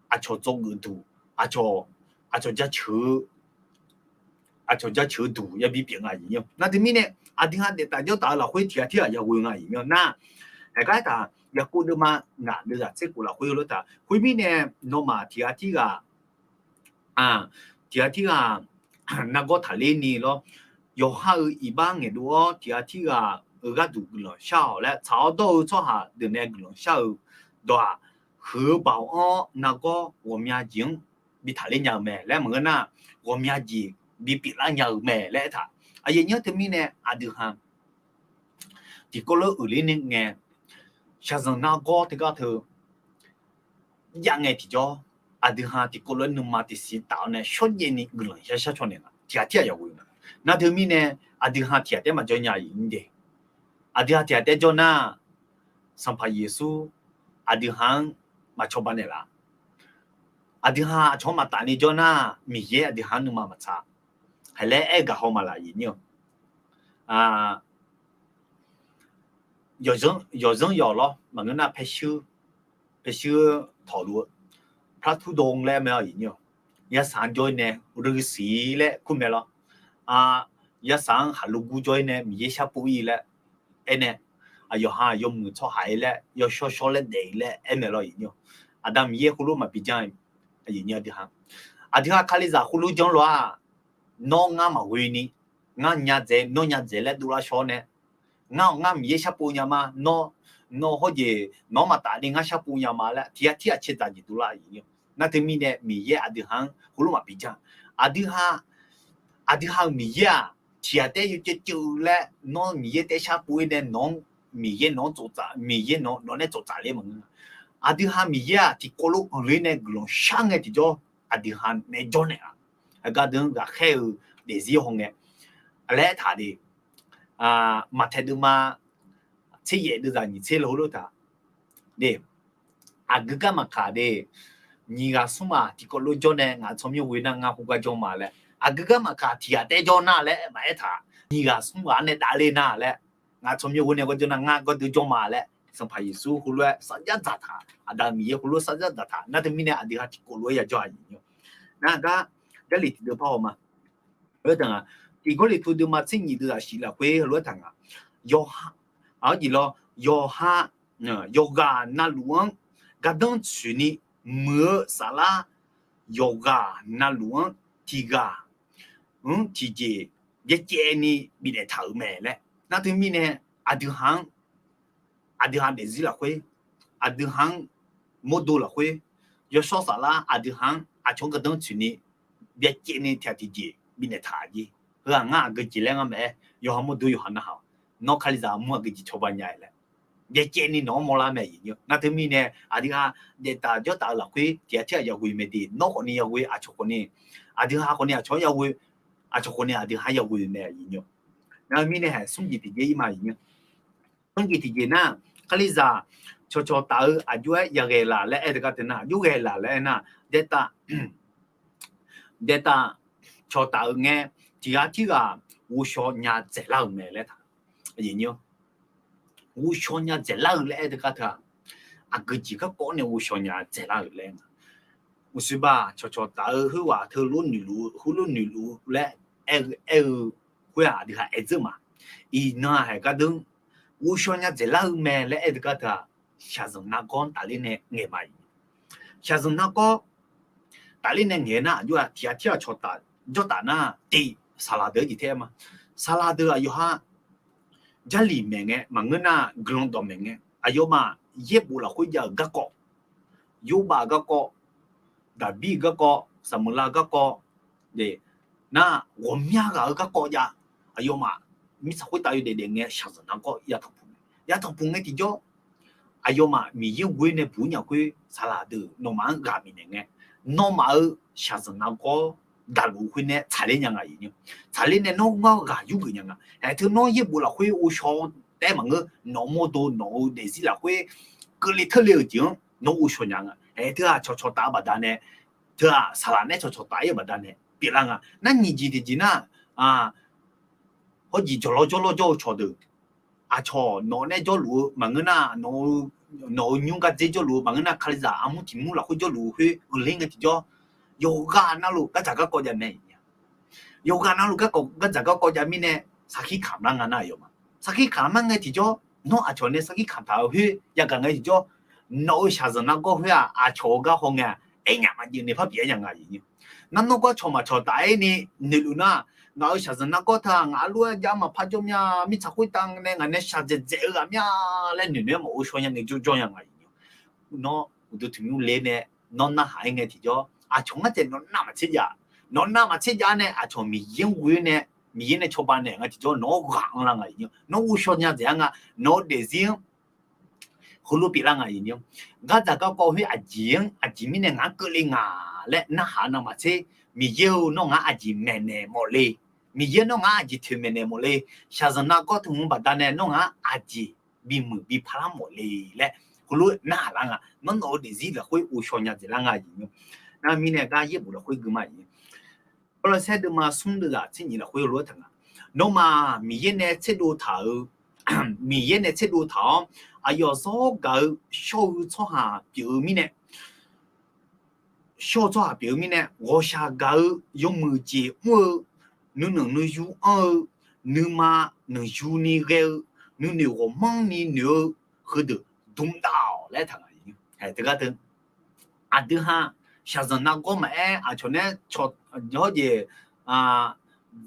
aqcawq dzawgeuf duq, aqcawq, aqcawq jaceuq-eu aqcawq jaceuq-eu duq ya bipyeuf nga. Aqyuif nyi-or, nar teumirnae, aqdui ha daeftaf jawrtaf-eu lafkhoer tiq ghaq tirghaq yaghoe nga. Aqyuif nyi-or, nar, aqgar taq, Yaqkov deuvma ngaq deuvzaq tser khof lafkhoer heulof taq. Khoermirnae, nawmaf tiq ghaq tirghaq tiq ghaq tirghaq nargawr taqler ni lawr. Yawqha-euq iqbax ngaeqdov-awr tiq ghaq tirghaq-euq gharduq guiqlanq shar-awq laer, tsaq-awr dawr-eu tsawrhaq deuq nae guiqlanq shar-eu dawq-aq, huiq-eu baoq-anr nargawr ghawqmya jeq-anr bi taqler nya-eu mae laer maqngeur nar, ghawqmya jeq bipyeuf lar nya-eu mae laer aertaq. Aqyuif nyi-or, teumirnae aqdui ha tiqkawv lof-aer uiqler ni ngae, shaqzanq nargawr teugar teu jav ngae tiqjawr, aqdui ha tiqkawv lof-aer nuima tiqsiq taf-awr nae shawrjaev ni guiqlanq ya shar caw naeq nga. Tiq ghaq tirghaq yaghoe nga. Nar teumirnae, aqdui ha tiq ghaq taef-aer maqjawr nya-iq de. Aqdui ha tiq ghaq taef-aer jawr nar, Sanqpaq Yeqsur aqdui ha-anr maqcawba naeqlaf. Aqdui ha aqcawq-anr maqtaf ni jawr nar, Miqyaer aqdui ha-anr nuima maqtsaq. Haeq laer aer-eu gaq haw maqlaq, aqyuif nyir-awq. Yawqzanr yawq lawr, maqngeur nar paershuir, paershuir tawqluf-eu พระธุดงค์ laer mae-awr, aqyuif nyir-awq. Yarsaq-anr jawr-ir nae ruisiq laer kur mae lawr. Yarsaq-anr haqlo gur jawr-ir nae Miqyaer sharpov-ir laer aernae, aqyawf ha yawmuiq tsawrhaq-ir laer yawshawr shawr laer daef-ir laer aer mae lawr, aqyuif nyir-awq. Aqda Miqyaer khoerlof maqbi janr, aqyuif nyir aqdui ha. Aqdui ha Kalizaq khoerlof janr lof-aq, nawr ngar maqghoe ni, ngar nya dzaeq nawr nya dzaeq laer dovlar shawr nae, ngar-awq ngar Miqyaer sharpov nya ma, nawr, nawr hawjeq nawq-anr maqtaf ni ngar sharpov nya ma laer tiq ghaq tir ghaq cae dzaq jeq dovlar, aqyuif nyir-awq. Nar teumirnae Miqyaer aqdui ha-anr khoerlof maqbi janr. Aqdui ha, aqdui ha-euq Miqyaer-aq, tiq ghaq taef-aer yawceuv ceuv-eu laer nawr Miqyaer taef-aer sharpov-ir nae nawq-anr, Miqyaer nawq-anr tsoftsaf, Miqyaer nawq-anr nawq nae tsoftsaf ler maqngeur. Aqdui ha Miqyaer-aq tiqkawv lof-anr le nae guiqlanq shar ngae tiqjawr, aqdui ha nae jawr naeq-a. Aqgar deuq-anr ghaqkhaer-eu daefzir haw ngae, laer aertaq de. Maqtaeq deuvma tser yaef deuvzaq nyiq tser lawr heulof taq de. Aqgeu gar maqkaq de, nyiq ghaq smr ghaq tiqkawv lof jawr nae ngaq tsawrmyanr ghoe nar ngar khoergar jawr ma laer, aqgeu gar maqkaq tiq ghaq taef-aer jawr nar laer maqaer taq, nyiq ghaq smr ghaq-anr nae davler nar laer, ngaq tsawrmyanr ghoe nae gar jawr nar ngar gawrdeuv jawr ma laer, Sanqpaq Yeqsur heulof-aer sarjax dzaqtaq, Aqda Miqyaer heulof sarjax dzaqtaq. Nar teumirnae aqdui ha tiqkawv lof-aer ya jawr-a, aqyuif nyir-awq. Nar gar, Jarlif tiqdeuv par haw ma. Heulof-aer taq nga, Tiq Gawrliqtu deuvma tser nyiq deuvzaq shif lafkhoer heulof-aer taq nga. Yawqha, aqjeq lawr, yawqha, yawqghaq navluf-anr gardanr tsoeqni muiq-eu saflar, yawqghaq navluf-anr tiq ghaq-anr tiqjeq byacaevni bifnaeq taq-euq mae laer. Nar teumirnae aqdui ha-anr, aqdui ha daefzir lafkhoer, aqdui ha-anr mawrdo lafkhoer, yawshawr saflar aqdui ha-anr aqcawq-anr gardanr tsoeqni byacaevni tiq ghaq tiqjeq bifnaeq taq-a jeq. Heu-aq ngar aqgeu jeq laer ngar maqaer, yawqha mawrdo yawqha narhaq-awq. Nawr Kalizaq mur aqgeu jeq cawba nya-a laer byacaevni nawq-anr mawrlar mae, aqyuif nyir-awq. Nar teumirnae aqdui ha daeftaf jawrtaf-eu lafkhoer tiq ghaq tir ghaq yaghoe mae de, nawr khawfni yaghoe, aqcawq khawfni, aqdui ha khawfni aqcawq-anr yaghoe, aqcawq khawfni aqdui ha-anr yaghoe mae, aqyuif nyir-awq. Nar mirnae haeq smr jeq tiqjeq ir ma, aqyuif nyir-awq. Smr jeq tiqjeq nar, Kalizaq cawqcawq taf-eu aqjox-aer yaghae laf laer aer-eu gar teu nar, aqjox ghae laf laer aer nar, daeftaf daeftaf cawqtaf-euq ngae, tiq ghaq tir ghaq ghovshaw nya dzaeqlar-euq mae laer taq. Ghovshaw nya dzaeqlar-eu laer aer-eu gar teu-aq, aqgeu jeq garkawv nae ghovshaw nya dzaeqlar-euq laer nga. Uqshoe baq cawqcawq taf-eu khoerghaq teu lof noeqluf-eu, heulof noeqluf-eu laer aer-eu, aer-eu khoer-aq aqdui ha aer dzeur ma. Iqnan haeq gar deuq-anr ghovshaw nya dzaeqlar-eu mae laer aer-eu gar teu-aq, shaqzanq nargawr tafler nae ngaeq ma-iq. Shaqzanq nargawr tafler nae ngaeq nar, aqjox-aq tiq ghaq tir ghaq cawqtaf jawrtaf nar, tiq, saqlaq deuq-anr jeq taef-aer ma. Saqlaq deuq aqyawf ha Jarlif maeq ngae, maqngeur nar guiqlanq dawq maeq ngae, aqyawfmaf yaerbof lafkhoer jav-euq garkawv, Yawrbav-euq garkawv, Daqbir-euq garkawv, Saqmeuqlav-euq garkawv, nar ghawqmya ghaq-euq garkawv jav. Aqyawfmaf mirtsaq khoertav yawdaef daef ngae shaqzanq nargawr yatanq puq mae. Yatanq puq ngae tiqjawr, aqyawfmaf Miqyaer ghoer nae buq-ir nya khoer saqlaq deuq nawmaf-anr ghaq bifnaeq ngae, nawmaf-euq shaqzanq nargawr daqluf khoer nae tsaqler nya nga, aqyuif nyir-awq. Tsaqler nae nawr ngar ghaq yurgeuf nya nga. Aer teu nawr yaerbof lafkhoer ghovshaw taef-aer maqngeur, nawq-eu mawrdo nawq-eu daefzir lafkhoer keuvle teurle-euq jeq-anr nawr ghovshaw nya nga. Aer teu-aq cawqcawq taf-eu baqdanae, teu-aq saqlaq nae cawqcawq taf-ir-eu baqdanae pyeuflar nga. Nar nyiq jeq tiqjeq nar, hawr jeq jawqlawr jawrlawr jawr-eu cawqdeuq, aqcawq nawq nae jawrluf-eu maqngeur nar, nawq-eu nymr gardzer jawrluf-eu maqngeur nar, Kalizaq armur tiq mur lafkhoer jawrluf-eu khoer uiqler ngae tiqjawr, yawqghaq navluf gardzaq garkawv jav mae. Yawqghaq navluf garkawv gardzaq garkawv jav mirnae sarkir kamq lar nga nar, aqyawfmaf sarkir kamq lar ngae tiqjawr, nawr aqcawq nae sarkir kamq taq-eu khoer yagaq ngae tiqjawr, nawq-eu shaqzanq nargawr khoer-aq aqcawq-eu gar haw ngae-aq, aernyaf maqjeq naeq par pyeuf-aer nya nga, aqyuif nyir-awq. Nar nawr gar cawq maqcawq taf-aer ni noeqluf nar, ngaq-euq shaqzanq nargawr teu-aq ngaq arlof-aer jav maqpar jawr mya, mirtsaq khoertav nae ngaq nae shaqdzaeq dzaeq-eu ghaq mya laer noeqnoeq-aer maqghovshaw nya ngae jawrjawr nya nga, aqyuif nyir-awq. Nawr uqduq tiq mur le nae nawr narhaq-aer ngae tiqjawr, aqcawq ngar taef nawq navmaqtser jav, nawq navmaqtser jav nae aqcawq Miqyaer-anr ghoe nae, Miqyaer nae cawba naeq nga tiqjawr nawq-anr ghaq anrlar nga, aqyuif nyir-awq. Nawr ghovshaw nya dzaeq-ar nga, nawq-eu daefzir-anr heulof pyeuflar nga, aqyuif nyir-awq. Gardzaq garkawv khoer aqjeq-anr aqjeq mirnae ngaq-anr keuvle nga laer narhaq navmaqtser, Miqyaer-eu nawr ngaq-anr aqjeq maeqnaeq mawf le. Miqyaer nawr ngaq-anr aqjeq toeqmaeq naeq mawf le. Shaqzanq nargawr teu hmq baqdanae nawr ngaq-anr aqjeq bimuiq bi parlar mawf le laer heulof narhaq lar nga. Nawr nawq-eu daefzir lafkhoer ghovshaw nya dzaeqlar nga aqyuif nymr. Nar mirnae gar yaerbof lafkhoer gui ma aqyuif nymr. Gawrlawrsaer deuvma smr deuvzaq tser nyiq lafkhoer heulof-aer taq nga. Nawmaf Miqyaer nae tserdov taq-eu, Miqyaer nae tserdov taq-awr, aqyawf zawr gaq-eu shawr-eu tsawrhaq pyeuf-eu mirnae, shawr-eu tsawrhaq pyeuf-eu mirnae, ghawqshaq gaq-eu yawmuiq jeq mr-eu, nuinanq nuiyu anr-eu, nuima nanqyu ni ghae-eu, nuinoeq ghawqmanrni noeq-eu, heudeuq dmdav-awq laer taq nga. Teugar teu aqdui ha shaqzanq nargawr maqaer, aqcawq nae-aer cawq, hawr jeq,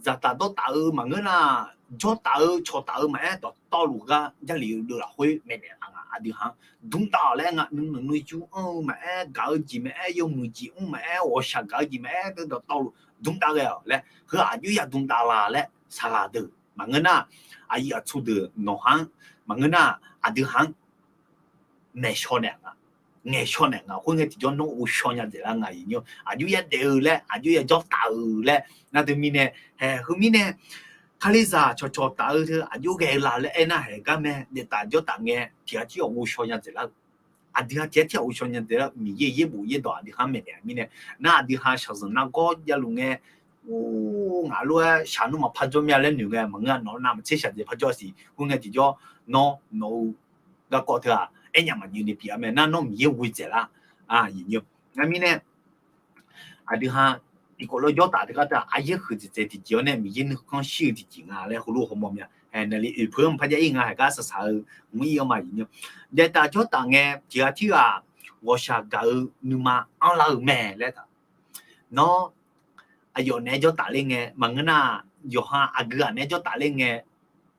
zaqtaf dawrtaf-eu maqngeur nar, jawrtaf-eu cawqtaf-eu maqaer, dawqtawvluf gar Jarlif-eu deuv lafkhoer maeqnaeq-a nga. Aqdui ha-anr dmdav-awq laer nga. Nuinanq nuiyu anr-eu maqaer, gaq-eu jeq maqaer, yawmuiq jeq mr maqaer, ghawqshaq gaq-eu jeq maqaer, dawqtawvluf dmdav ghae-awq laer, heu aqjox ya dmdav la laer saqlaq deuq maqngeur nar, aqyuif aqtsu deuq nawq ha-anr maqngeur nar, aqdui ha-anr maeqshaw naeq nga, ngaeqshaw naeq nga. Khoerngae tiqjawr nawr ghovshaw nya dzaeqlar nga aqyuif nymr. Aqjox ya daef-eu laer, aqjox ya jawrtaf-eu laer, nar teumirnae, hae, heumirnae, Kalizaq cawqcawq taf-eu teu aqjox ghae-eu la laer aernar, haeq gar mae, daeftaf jawrtaf ngae tiqghaq tirghaq ghovshaw nya dzaeqlar-eu. Aqdui ha tiqghaq tirghaq ghovshaw nya dzaeqlar-eu Miqyaer yaerbof yaerdawq aqdui ha-anr maeqnaeq-a mirnae, nar aqdui ha shaqzanq nargawr javluf ngae, or, ngaq lof-aer shaqnmr maqpar jawr mya laer noeq ngae maqngeur-a. Nawq-eu navmaqtser shaqdzaeq par jawr siq. Khoerngae tiqjawr nawr nawq-eu garkawv teu-aq aernyaf maqjeuv ni pyeuf-a mae. Nar nawr Miqyaer ghoe dzaeqlar-a, aqyuif nymr. Nar mirnae aqdui ha tiqkawv lof jawrtaf teugar teu-aq, aryaer huiqdzaeq dzaeq tiqjeq-awr nae Miqyaer nuikhanr shir-eu tiqjeq nga laer heulof hawmawr mya. Naqli oeq peuq-anr maqpar jav-ir nga, haeq gar saqsaq-eu mr-ir-awr ma aqyuif nymr. Daeftaf jawrtaf ngae tiqghaq tirghaq ghawqshaq gaq-eu nuima anrlar-eu mae laer taq. Nawr aqyawf naeq-aer jawrtaf ler ngae maqngeur nar, yawqha aqgeu ghaq naeq-aer jawrtaf ler ngae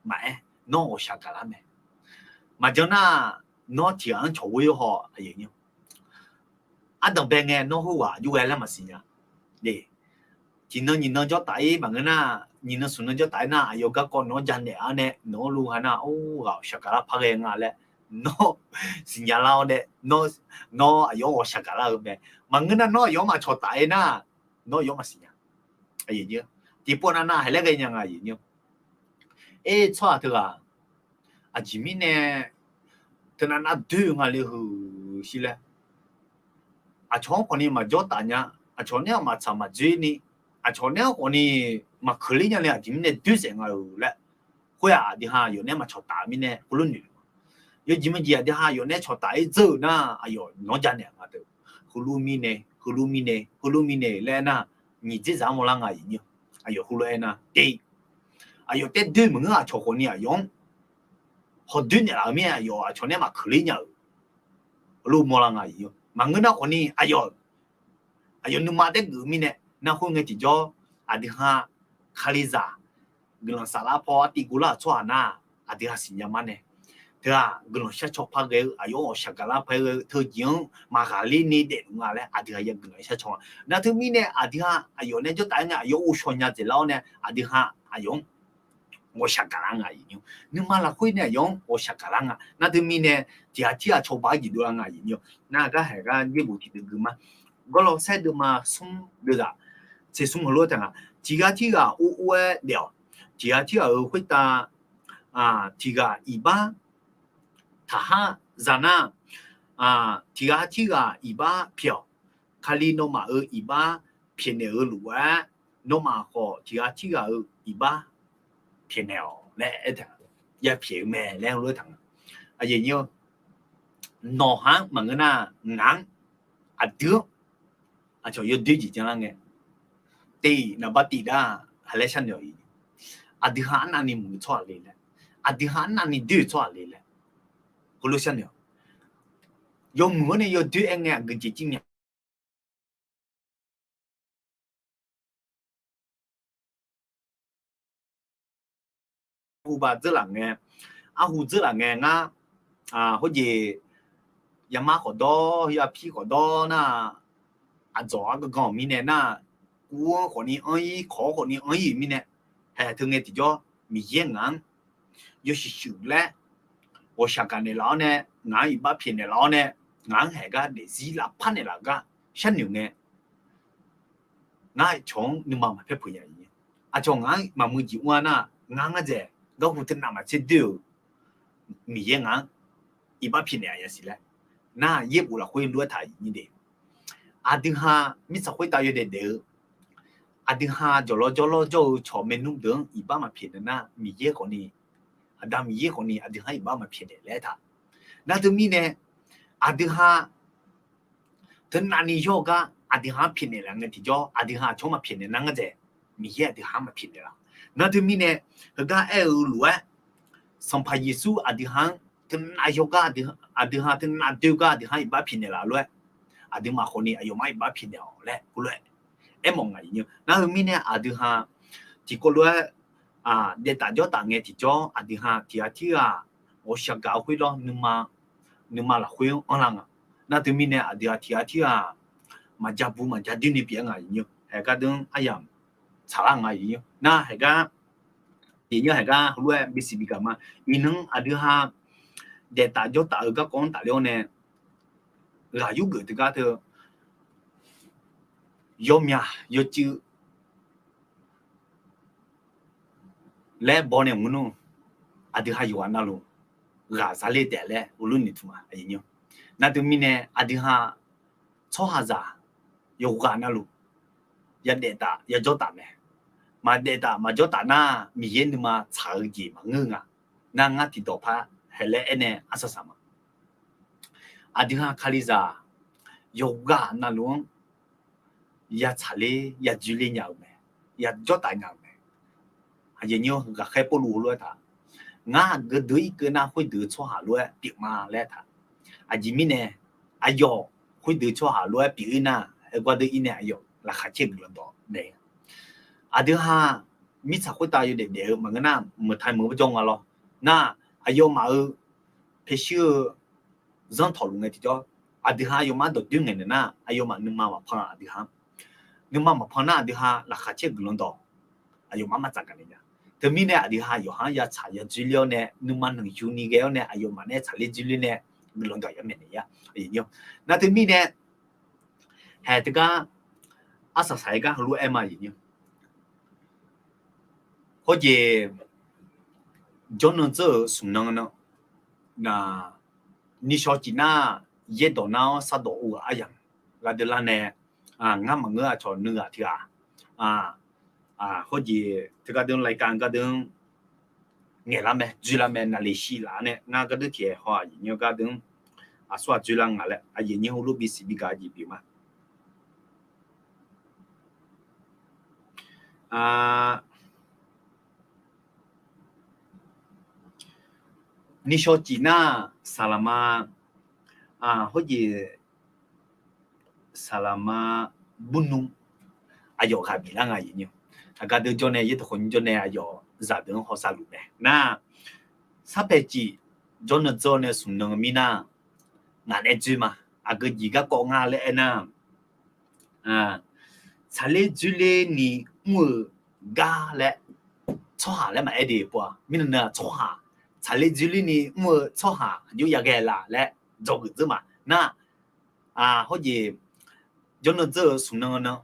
maqaer, nawr ghawqshaq gaqlar mae. Maqjan nar, nawr tiqghaq-anr cawq ghoe-awr haw, aqyuif nymr. Ardanq bae ngae nawr khoerghaq aqjox ghae laer maqsiq nya. Tiqnan nyiqnan jawrtaf-ir maqngeur nar, nyiqnan smqnan jawrtaf-ir nar, aqyawf garkawv nawq-anr janaeq-awr nae nawq-anr lur ha nar, or, ghaq ghawqshaq gaqlar par ghae nga laer nawr siqnya lar-awr nae, nawr aqyawf-anr ghawqshaq gaqlar-eu mae. Maqngeur nar, nawr aqyawf-anr maqcawqtaf-ir nar, nawr aqyawf-anr maqsiq nya. Tiqpov nav nav haeq laer ghae nya nga aqyuif nymr. Aer, tsawrhaq teughaq aqjeq mirnae teunav nav doer-eu nga le huiq shir laer, aqcawq-anr khawfni maqjawr taf nya, aqcawq nae-aq maqtsaq maqdzoer ni, aqcawq nae-anr khawfni maqkeuq ler nya le, aqjeq mirnae doer saef nga-euq laer, khoer-aq aqdui ha aqyawf nae maqcawq taf-eu mirnae khoerlof noeq ma. Yawjeq maqjeq aqdui ha aqyawf nae cawq taf-ir dzeur-euq nar, aqyawf nawq-anr janaeq nga deuq. Heulof mirnae, heulof mirnae, heulof mirnae laer aernar, nyiq dzer zaq-anr mawrlar nga aqyuif nymr. Aqyawf heulof aernar, te, aqyawf taer doer maqngeur, aqcawq khawfni aqyawf-anr hawdoer naeqlaf-euq mirnae aqyawf aqcawq nae maqkeuq ler nya-euq lof mawrlar nga aqyuif nymr. Maqngeur nar khawfni aqyawf, aqyawf nuima taer geuf-eu mirnae, nar khoerngae tiqjawr aqdui ha Kalizaq guiqlanq saflar paw artiv guvlar-euq tsawrhaq nar, aqdui ha siqnya mar nae, teughaq guiqlanq shar caw par ghae-eu, aqyawf-anr ghawqshaq gaqlar par ghae-eu teujeq-anr maqghaqler ni daefluf nga laer aqdui ha ya guiqlanq shar caw nga. Nar teumirnae aqdui ha aqyawf nae jawrtaf-aer nae aqyawf ghovshaw nya dzaeqlar-awr nae aqdui ha aqyawf-anr ghawqshaq gaqlar nga aqyuif nymr. Nuima lafkhoer nae aqyawf-anr ghawqshaq gaqlar nga. Nar teumirnae tiqghaq tirghaq cawba-aer jeq dovlar nga aqyuif nymr. Nar gar haeq gar yaerbof tiqdeuv gui ma. Gawrlawr saer deuvma smr deuvzaq tser smr heulof-aer taq nga. Tiqghaq tirghaq or or-aer daef-awq. Tiqghaq tirghaq-euq khoertav tiqghaq iqbax taqhar za nar, tiqghaq tirghaq iqbax pyaeq-awq. Kali nawmaf-euq iqbax pyaeqnaeq-eu lof-aer, nawmaf khawf tiqghaq tirghaq-euq iqbax pyaeqnaeq-awq laer aertaq-a. Ya pyaeq-eu mae laer heulof-aer taq nga. Nawq ha-anr maqngeur nar, ngaq-anr, aqdui-anr aqcawq yawdoer jeq janlar ngae, teq naqba tiq dar ha laer sharnoeq-awq. Aqdui ha arnavni muiq-eu tsawrhaq le laer, aqdui ha arnavni doer-euq tsawrhaq le laer heulof sharnoeq-awq. Yawmuiq-anr nae yawdoer aer ngae aqgeujeq jir nya Arhu ba dzeur laf ngae, arhu dzeur laf ngae ngar, hawjeq, yamar khawf dawr, yapir khawf dawr nar, aqdzawq argangan-euq mirnae nar, kuv-anr khawfni anr-ir, kawq-awr khawfni anr-ir-euq mirnae, haeq teu ngae tiqjawr Miqyaer ngaq-anr yawshuif shuif laer, ghawqshaq gaq naeqlaf-awr nae, ngaq-anr iqbax pyaeq naeqlaf-awr nae, ngaq-anr haeq gar daefzir lavpar naeqlaf gar sharnoeq ngae, ngar cawq-anr nuima maqpyaer peuq nya-iq. Aqcawq ngaq-anr maqmuiq jeq mr-a nar, ngar ngar dzaeq garhu teunav maqtser doer-euq Miqyaer ngaq-anr iqbax pyaeqnaeq-a yasiq laer. Nar, Yaerbof lafkhoer lof-aer taq nyir de. Aqdui ha mirtsaq khoertav yawdaef daef-eu, aqdui ha jawqlawr jawrlawr jawr-eu cawq maernmr deuq-anr iqbax maqpyaeq naeq nar, Miqyaer khawfni, Aqda Miqyaer khawfni aqdui ha-anr iqbax maqpyaeq naeq laer aertaq. Nar teumirnae, aqdui ha teunavni yawr-eu gar aqdui ha-anr pyaeqnaeq laf ngae tiqjawr, aqdui ha aqcawq-anr maqpyaeqnaeq nar ngar dzaeq, Miqyaer aqdui ha-anr maqpyaeqnaeq laf. Nar teumirnae, heugar aer-eu lof-aer, Sanqpaq Yeqsur aqdui ha-anr teunav yawr gar, aqdui ha teunav doer gar aqdui ha-anr iqbax pyaeqnaeq laf lof-aer, aqduimaf khawfni aqyawfmaf iqbax pyaeqnaeq-awq laer heulof-aer aermawf nga. Nar heu mirnae aqdui ha tiqkawv lof-aer daef taf jawr taf ngae tiqjawr, aqdui ha tiq ghaq tirghaq ghawqshaq gaq-eu khoer lawr, nuima lafkhoer-anr anrlar nga. Nar teumirnae aqdui ha tiq ghaq tirghaq maqja bu maqja doer ni pyeuf-aer nga. Haeq gardeuv aryamq tsaqlar nga. Nar haeq gar, haeq gar heulof-aer bisiq bigaq ma. Iqnan aqdui ha daef taf jawr taf-eu garkawv-anr tafler-awr nae, ghaq yurgeuf teugar teu yawmyaq yawcuiv laer baw nae maqngeur nar, aqdui ha yawqghaq navluf ghaq zaler taef laer heulof noeqtmq ma. Nar teumirnae aqdui ha tsawrhaqzaq yawqghaq navluf yadaef taf yajawr taf mae. Maqdaef taf maqjawr taf nar, Miqyaer nuima tsaq-eu jeq maqngeur nga. Nar ngar tiqdawq par haeq laer aernae arsaq saq ma. Aqdui ha Kalizaq yawqghaq navluf-anr yatsaqler yadzoerler nya-euq mae, yajawr taf nya-euq mae. Aqyawf nymr ghaqkhaer Pawrluv heulof-aer taq, ngar aqgeu deuq irkeuv nar khoerdeuq tsawrhaq lof-aer pyeuf ma laer taq. Aqjeq mirnae aqyawf khoerdeuq tsawrhaq lof-aer pyeuf-ir nar, aergar deuq-ir nae aqyawf laqkhaq caer guiqlanq dawq mae. Aqdui ha mirtsaq khoertav yawdaef daef-eu maqngeur nar, meuq taq meuq-eu jawr nga lawr. Nar, aqyawfmaf-euq paeshuir-eu zanr tawqluf ngae tiqjawr, aqdui ha aqyawfmaf dawqdoer ngaeq naeq nar, aqyawfmaf nuima maqpan aqdui ha, nuima maqpan nar aqdui ha laqkhaq caer guiqlanq dawq aqyawfmaf maqtsaf gaq naeq nya. Teumirnae aqdui ha yawqha-anr yatsaq yadzoerler-awr nae nuima nanqyu ni ghae-awr nae aqyawfmaf nae tsaqler dzoerler nae guiqlanq dawq yamaeq naeq-a. Nar teumirnae haeq teugar arsaq saq-aer gar heulof-aer ma. Hawjeq jawrnan dzeur-euq smq nan nan, nishawq cif nar yaerdawq nar-awr sardawq ur-eu aryamq gardeur lar nae, ngar maqngeur aqcawq nuighaq tiq ghaq, hawjeq teugar deuq-anr รายการ gardeur-anr ngaeqlar mae dzoerlar mae naqliq shiq laf-awr nae ngar gardeur tiq aer haw aqyuif nymr gardeur-anr aqsur aq dzoerlar nga laer aqyuif nymr heulof bisiq bigaq jeq pyeuf ma. Nishawq cif nar saqlaqma, hawjeq saqlaqma burnmr aqyawf ghaq biflar nga aqyuif nymr. Aqgar deuq jawr nae yaerdawq khawf nymr jawr nae aqyawf zaqdeuq-anr hawsav luf mae nar, sarpaeq cif jawrnan dzeur-awr nae smq nan-eu mirnar, ngaq nae dzoer ma. Aqgeu jeq garkawv nga laer aernar, tsaqler dzoerler ni mr-eu gar laer tsawrhaq laer maqaer de pov-a. Mirnan-aq tsawrhaq, tsaqler dzoerler ni mr-eu tsawrhaq aqjox yaghae laf laer dzawgeuf dzeur ma nar, hawjeq jawrnan dzeur-eu smq nan nan,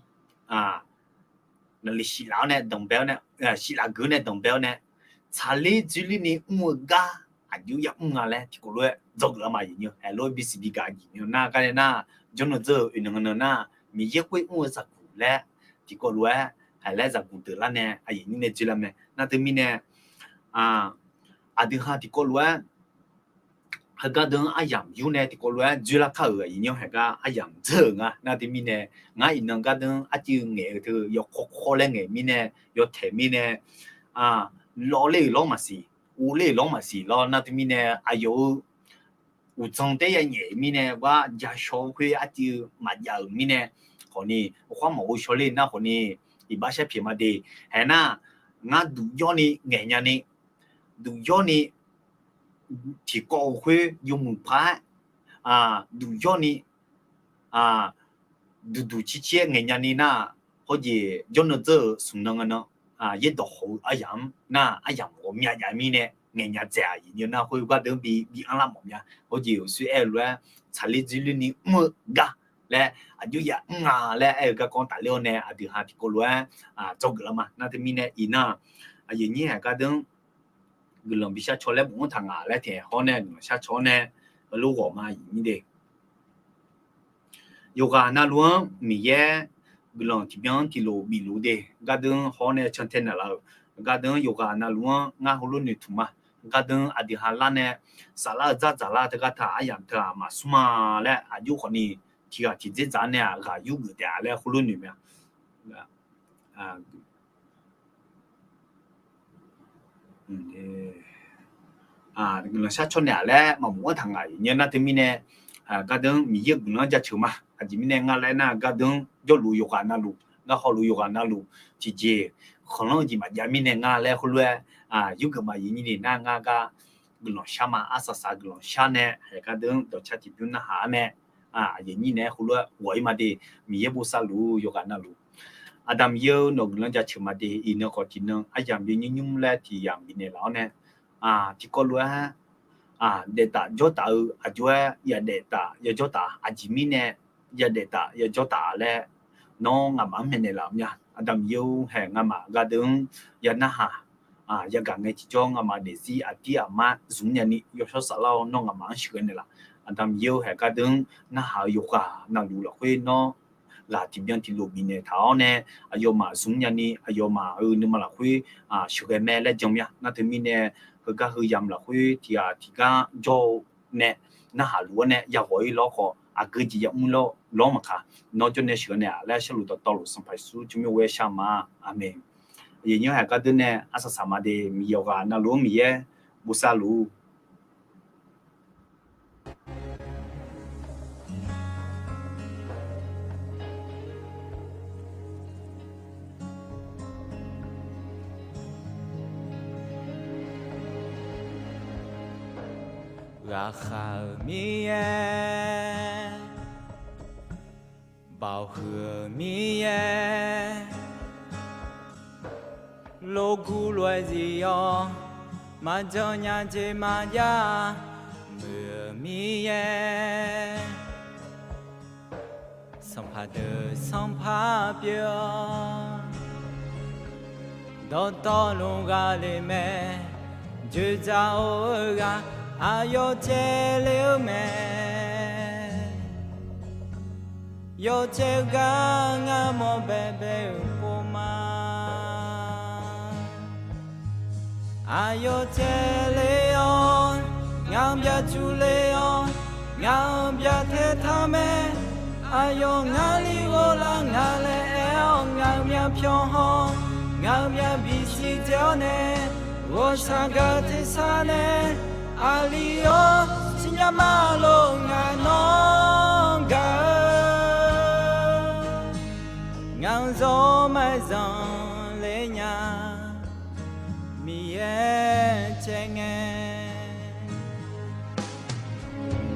naqliq shiq laf-awr nae danqbae-awr nae, shiq laf geuf-awr nae danqbae-awr nae, tsaqler dzoerler ni mr-eu gar aqjox yamr nga laer tiqkawv lof-aer dzawgeuf-a ma aqyuif nymr. Aerlof-aer bisiq bigaq aqyuif nymr nar gar nae nar, jawrnan dzeur-euq oeq nan nan nar, Miqyaer khoer mr-eu zaqguq laer tiqkawv lof-aer haeq laer zaqguq deuq lar nae aqyuif nymr nae dzoerlar mae. Nar teumirnae aqdui ha tiqkawv lof-aer heugar deuq-anr aryamq yur nae tiqkawv lof-aer dzoerlar kar-euq aqyuif nymr haeq gar aryamq dzeur-euq nga. Nar teumirnae ngar iqnan gardeur-anr arcuiv ngaeq-eu teu yawkawr kawr laer ngaeq mirnae, yawtaeq mirnae, lawvler-euq lawr maqsiq, uvler-euq lawr maqsiq lawr. Nar teumirnae aqyawf-euq uqdzan taer ya nyaef mirnae gar ja shaw khoer arcuiv maqjav-euq mirnae khawfni, khoer maqghov shaw ler nar khawfni, iqbax sharpyaeq ma de. Haeq nar, ngar duq yawrni ngaeq nyani, duq yawrni tiqkawv-euq khoer yawmuiq paq-aer duq yawrni duqduq circir-aer ngaeq nyani nar, hawjeq jawrnan dzeur-euq smq nan nan, yaerdawq khawf-eu aryamq-anr nar aryamq ghawqmya jav mirnae ngaeq nya dzaeq aqyuif nymr nar khoer gardeur bi bi anrlar mawf mya. Hawjeq uqshoe aer-eu lof-aer tsaqler dzoerler ni mr-eu gar laer aqjox yamr nga laer aer-eu garkawv tafler-awr nae aqdui ha tiqkawv lof-aer dzawgeuf lar ma. Nar teumirnae iqnan aqyuif nyir haeq gardeuv-anr guiqlanq bishar caw laer bofanr taq ngaq laer taef hawr nae guiqlanq shar caw-awr nae heulof ghawq ma aqyuif nyir de. Yawqghaq navluf-anr Miqyaer guiqlanq tiqbyan-anr tiqlof bifluf de. Gardeuv-anr haw-awr nae cantae naeqlaf-euq gardeuv-anr yawqghaq navluf-anr ngar heulof noeqtmq ma. Gardeuv-anr aqdui ha lar nae saflar-eu dzardzaq lar teugar taq aryamq teughaq maqsmr ma laer aqjox khawfni tiqghaq tiqdzer dzaq-awr nae-aq ghaq yurgeuf taef-a laer heulof noeq mae. Guiqlanq shar caw naeq-a laer maqmof-anr taq ngaq-iq nyir nar teumirnae gardeuv-anr Miqyaer-euq guiqlanq-anr jaceuq ma. Aqjeq mirnae nga laer nar gardeuv-anr jawrluf yawqghaq navluf, ngar hawluf yawqghaq navluf, tiqjeq khanqlanr-eu jeq maqjav mirnae nga laer heulof-aer yurgeuf ma. Aqyuif nyir ni nar ngar gar guiqlanq shar ma. Arsaq saq guiqlanq shar nae haeq gardeuv-anr dawqcar tiqbymr narhaq-awr nae aqyuif nyir naeq-aer heulof-aer ghawq-ir ma de. Miqyaer bosav luf-eu yawqghaq navluf, Aqda Miqyaer-eu nawq guiqlanq jaceuq ma de. Iqnan khawf tiqnan aryamq byae nyir nymr laer tiqyamq bifnaeq laf-awr nae tiqkawv lof-aer daeftaf jawrtaf-eu aqjox-aer yadaef taf yajawr taf-a. Aqjeq mirnae yadaef taf yajawr taf-a laer nawr nga'maf-anr maeqnaeq laf-eu mya. Aqda Miqyaer-or, haeq nga'maf gardeuv-anr ya narhaq yagaq ngae tiqjawr nga'maf daefzir aqdir aqmar zmq nyani yawshawr saflar-awr nawr nga'maf-anr sheuqghae naeqlaf. Aqda Miqyaer-or, haeq gardeuv-anr narhaq-eu yawqghaq navluf lafkhoer nawr ghaq tiqbyan tiqlof bifnaeq taq-awr nae aqyawfmaf zmq nyani aqyawfmaf-euq nuima lafkhoer sheuqghae mae laer jan mya. Nar teumirnae heugar heu yamq lafkhoer tiqghaq tiqgar jawr-eu nae narhaq luf-awr nae yaghawq-ir lawr khawf aqgeu jeq yamr lawr lawr maqkaq nawr jawr nae sheuqghae naeq-a laer sharluf dawqtawvluf Sanqpaq Yeqsur tsawrmyanr ghoer-aer shar ma. Aqmeq. Aqyuif nyir haeq gardeuv nae arsaq saq ma de. Miqyaer yawqghaq navluf-anr Miqyaer bosav luf-ur. Ghaqkhav-euq Miqyaer, baoq huiq-euq Miqyaer, lof guv lof-aer zif-awr, maqjan nya jeq maqjav muiq-euq Miqyaer, sanqpaq deuq sanqpaq pyeuf-awr, dawqtawvluf ghaq le mae, joeqdzaq-eu ghaq aqyawf caev le-eu mae. Yawcaev gar ngar mawr baebae-euq pov ma. Aqyawf caev le-awr, ngaq-anr byacuq le-awr, ngaq-anr byater taq mae. Aqyawf ngar li ghoflar nga laer aer-awr ngaq-euq myavpyawq haw, ngaq-euq myavbi siqdzae-awr nae, ghawqshaq gaq tersar nae, aqli-awr siqnya ma lor ngaq nawr gaq-eu. Ngaq-anr zawr maqzanq le nya, Miqyaer caev ngae,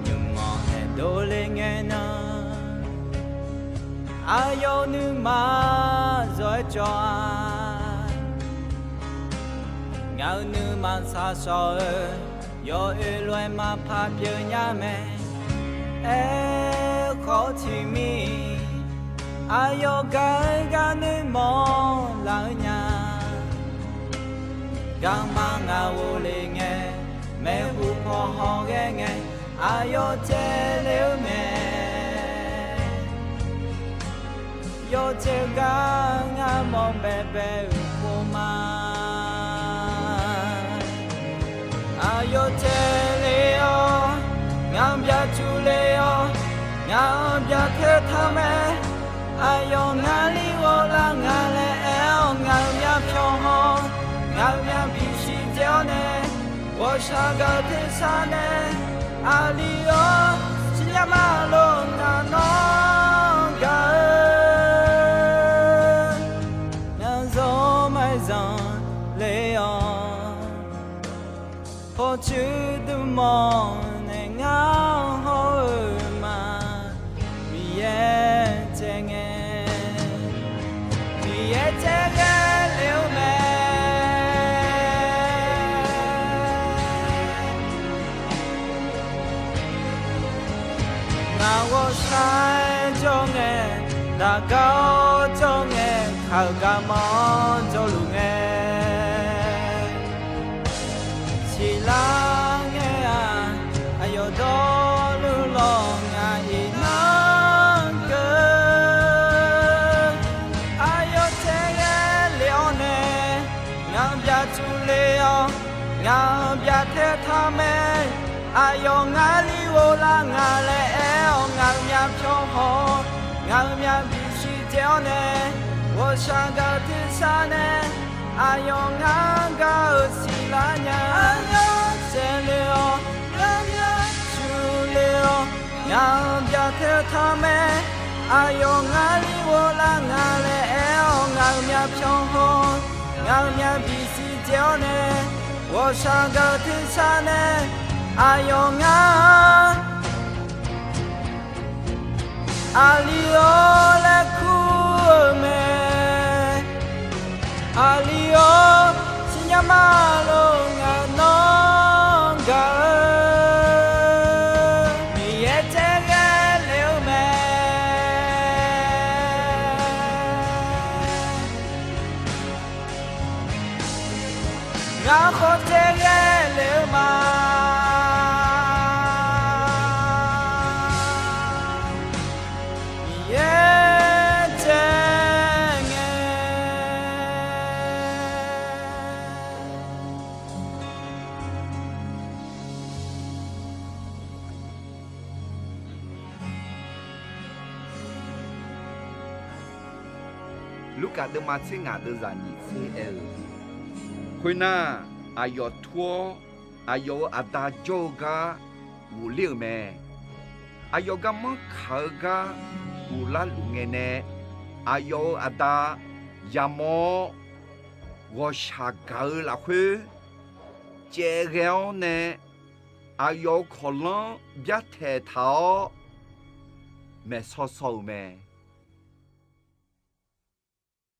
nymq-anr aerdov le ngae nan, aqyawf nuima zawr-aer cawv-a. Ngaq-euq nuima shaqshawq-eu, yawoer lof-aer maqpar pyeuf nya mae. Aerkhawf tiqmir, aqyawf gaq-eu gar noeqmawr laf-eu nya. Garma ngaq ghofle ngae, maeqhu paw hawghae ngae, aqyawf caev le-eu mae. Yawcaev gar ngar mawr baebae-euq pov ma. Aqyawf caev le-awr, ngaq-anr byacuq le-awr, ngaq-anr byater taq mae. Aqyawf ngar li ghoflar nga laer aer-awr ngaq-euq myavpyawq haw, ngaq-euq myavbi siqdzae-awr nae, ghawqshaq gaq tersar nae, aqli-awr siqnya ma lor ngaq nawr gaq-eu. Ngaq-anr zawr maqzanq le-awr, pawqtsuif dmq mawr nae ngar hawr-eu ma. Miqyaer caev ngae, Miqyaer caev ghae le-eu mae. Ngaq ghawqshaq-aer Gar-awr jawr ngae, kaq-euq garmanr jawrluf ngae, siqlar ngae-aq, aqyawf dawrluf lawq ngaq iqnan keuv. Aqyawf caevghae lef-awr nae, ngaq-euq byaqcuf le-awr, ngaq-euq byaqtae taq mae. Aqyawf ngar li ghoflar nga laer aer-awr, ngaq-euq myavpyawr haw-awr, ngaq-euq myavbif siqdzae-awr nae, ghawqshaq gaq-eu tersar nae, aqyawf ngar gaq-euq siqlar nya. Aqyawf caevle-awr, ngaq-euq cuf le-awr, ngaq-euq byaqtae taq mae. Aqyawf ngar li ghoflar nga laer aer-awr, ngaq-euq myavpyawr haw-awr, ngaq-euq myavbif siqdzae-awr nae, ghawqshaq gaq-eu tersar nae, aqyawf ngar Aqli-awr laer kur-eu mae. Aqli-awr siqnya ma lor, ngaq nawr gaq-eu Miqyaer caevghae lef-eu mae. Ngar khawf caevghae lef-eu ma. Miqyaer caevghae. Lurkaf deuvma tser ngaq deuvzaq nyiq tser aer-eu, khoernar, aqyawf tur-awr, aqyawf-euq aqda jawr-eu gar ghofler-euq mae. Aqyawf garmanr kaq-eu gar ghoflar luf ngae nae, aqyawf-euq aqda yamawr-awr, ghawqshaq gaq-eu lafkhoer caevghae-awr nae, aqyawf-euq kawqlanr byartaeq taq-awr maeqsaw saw-euq mae.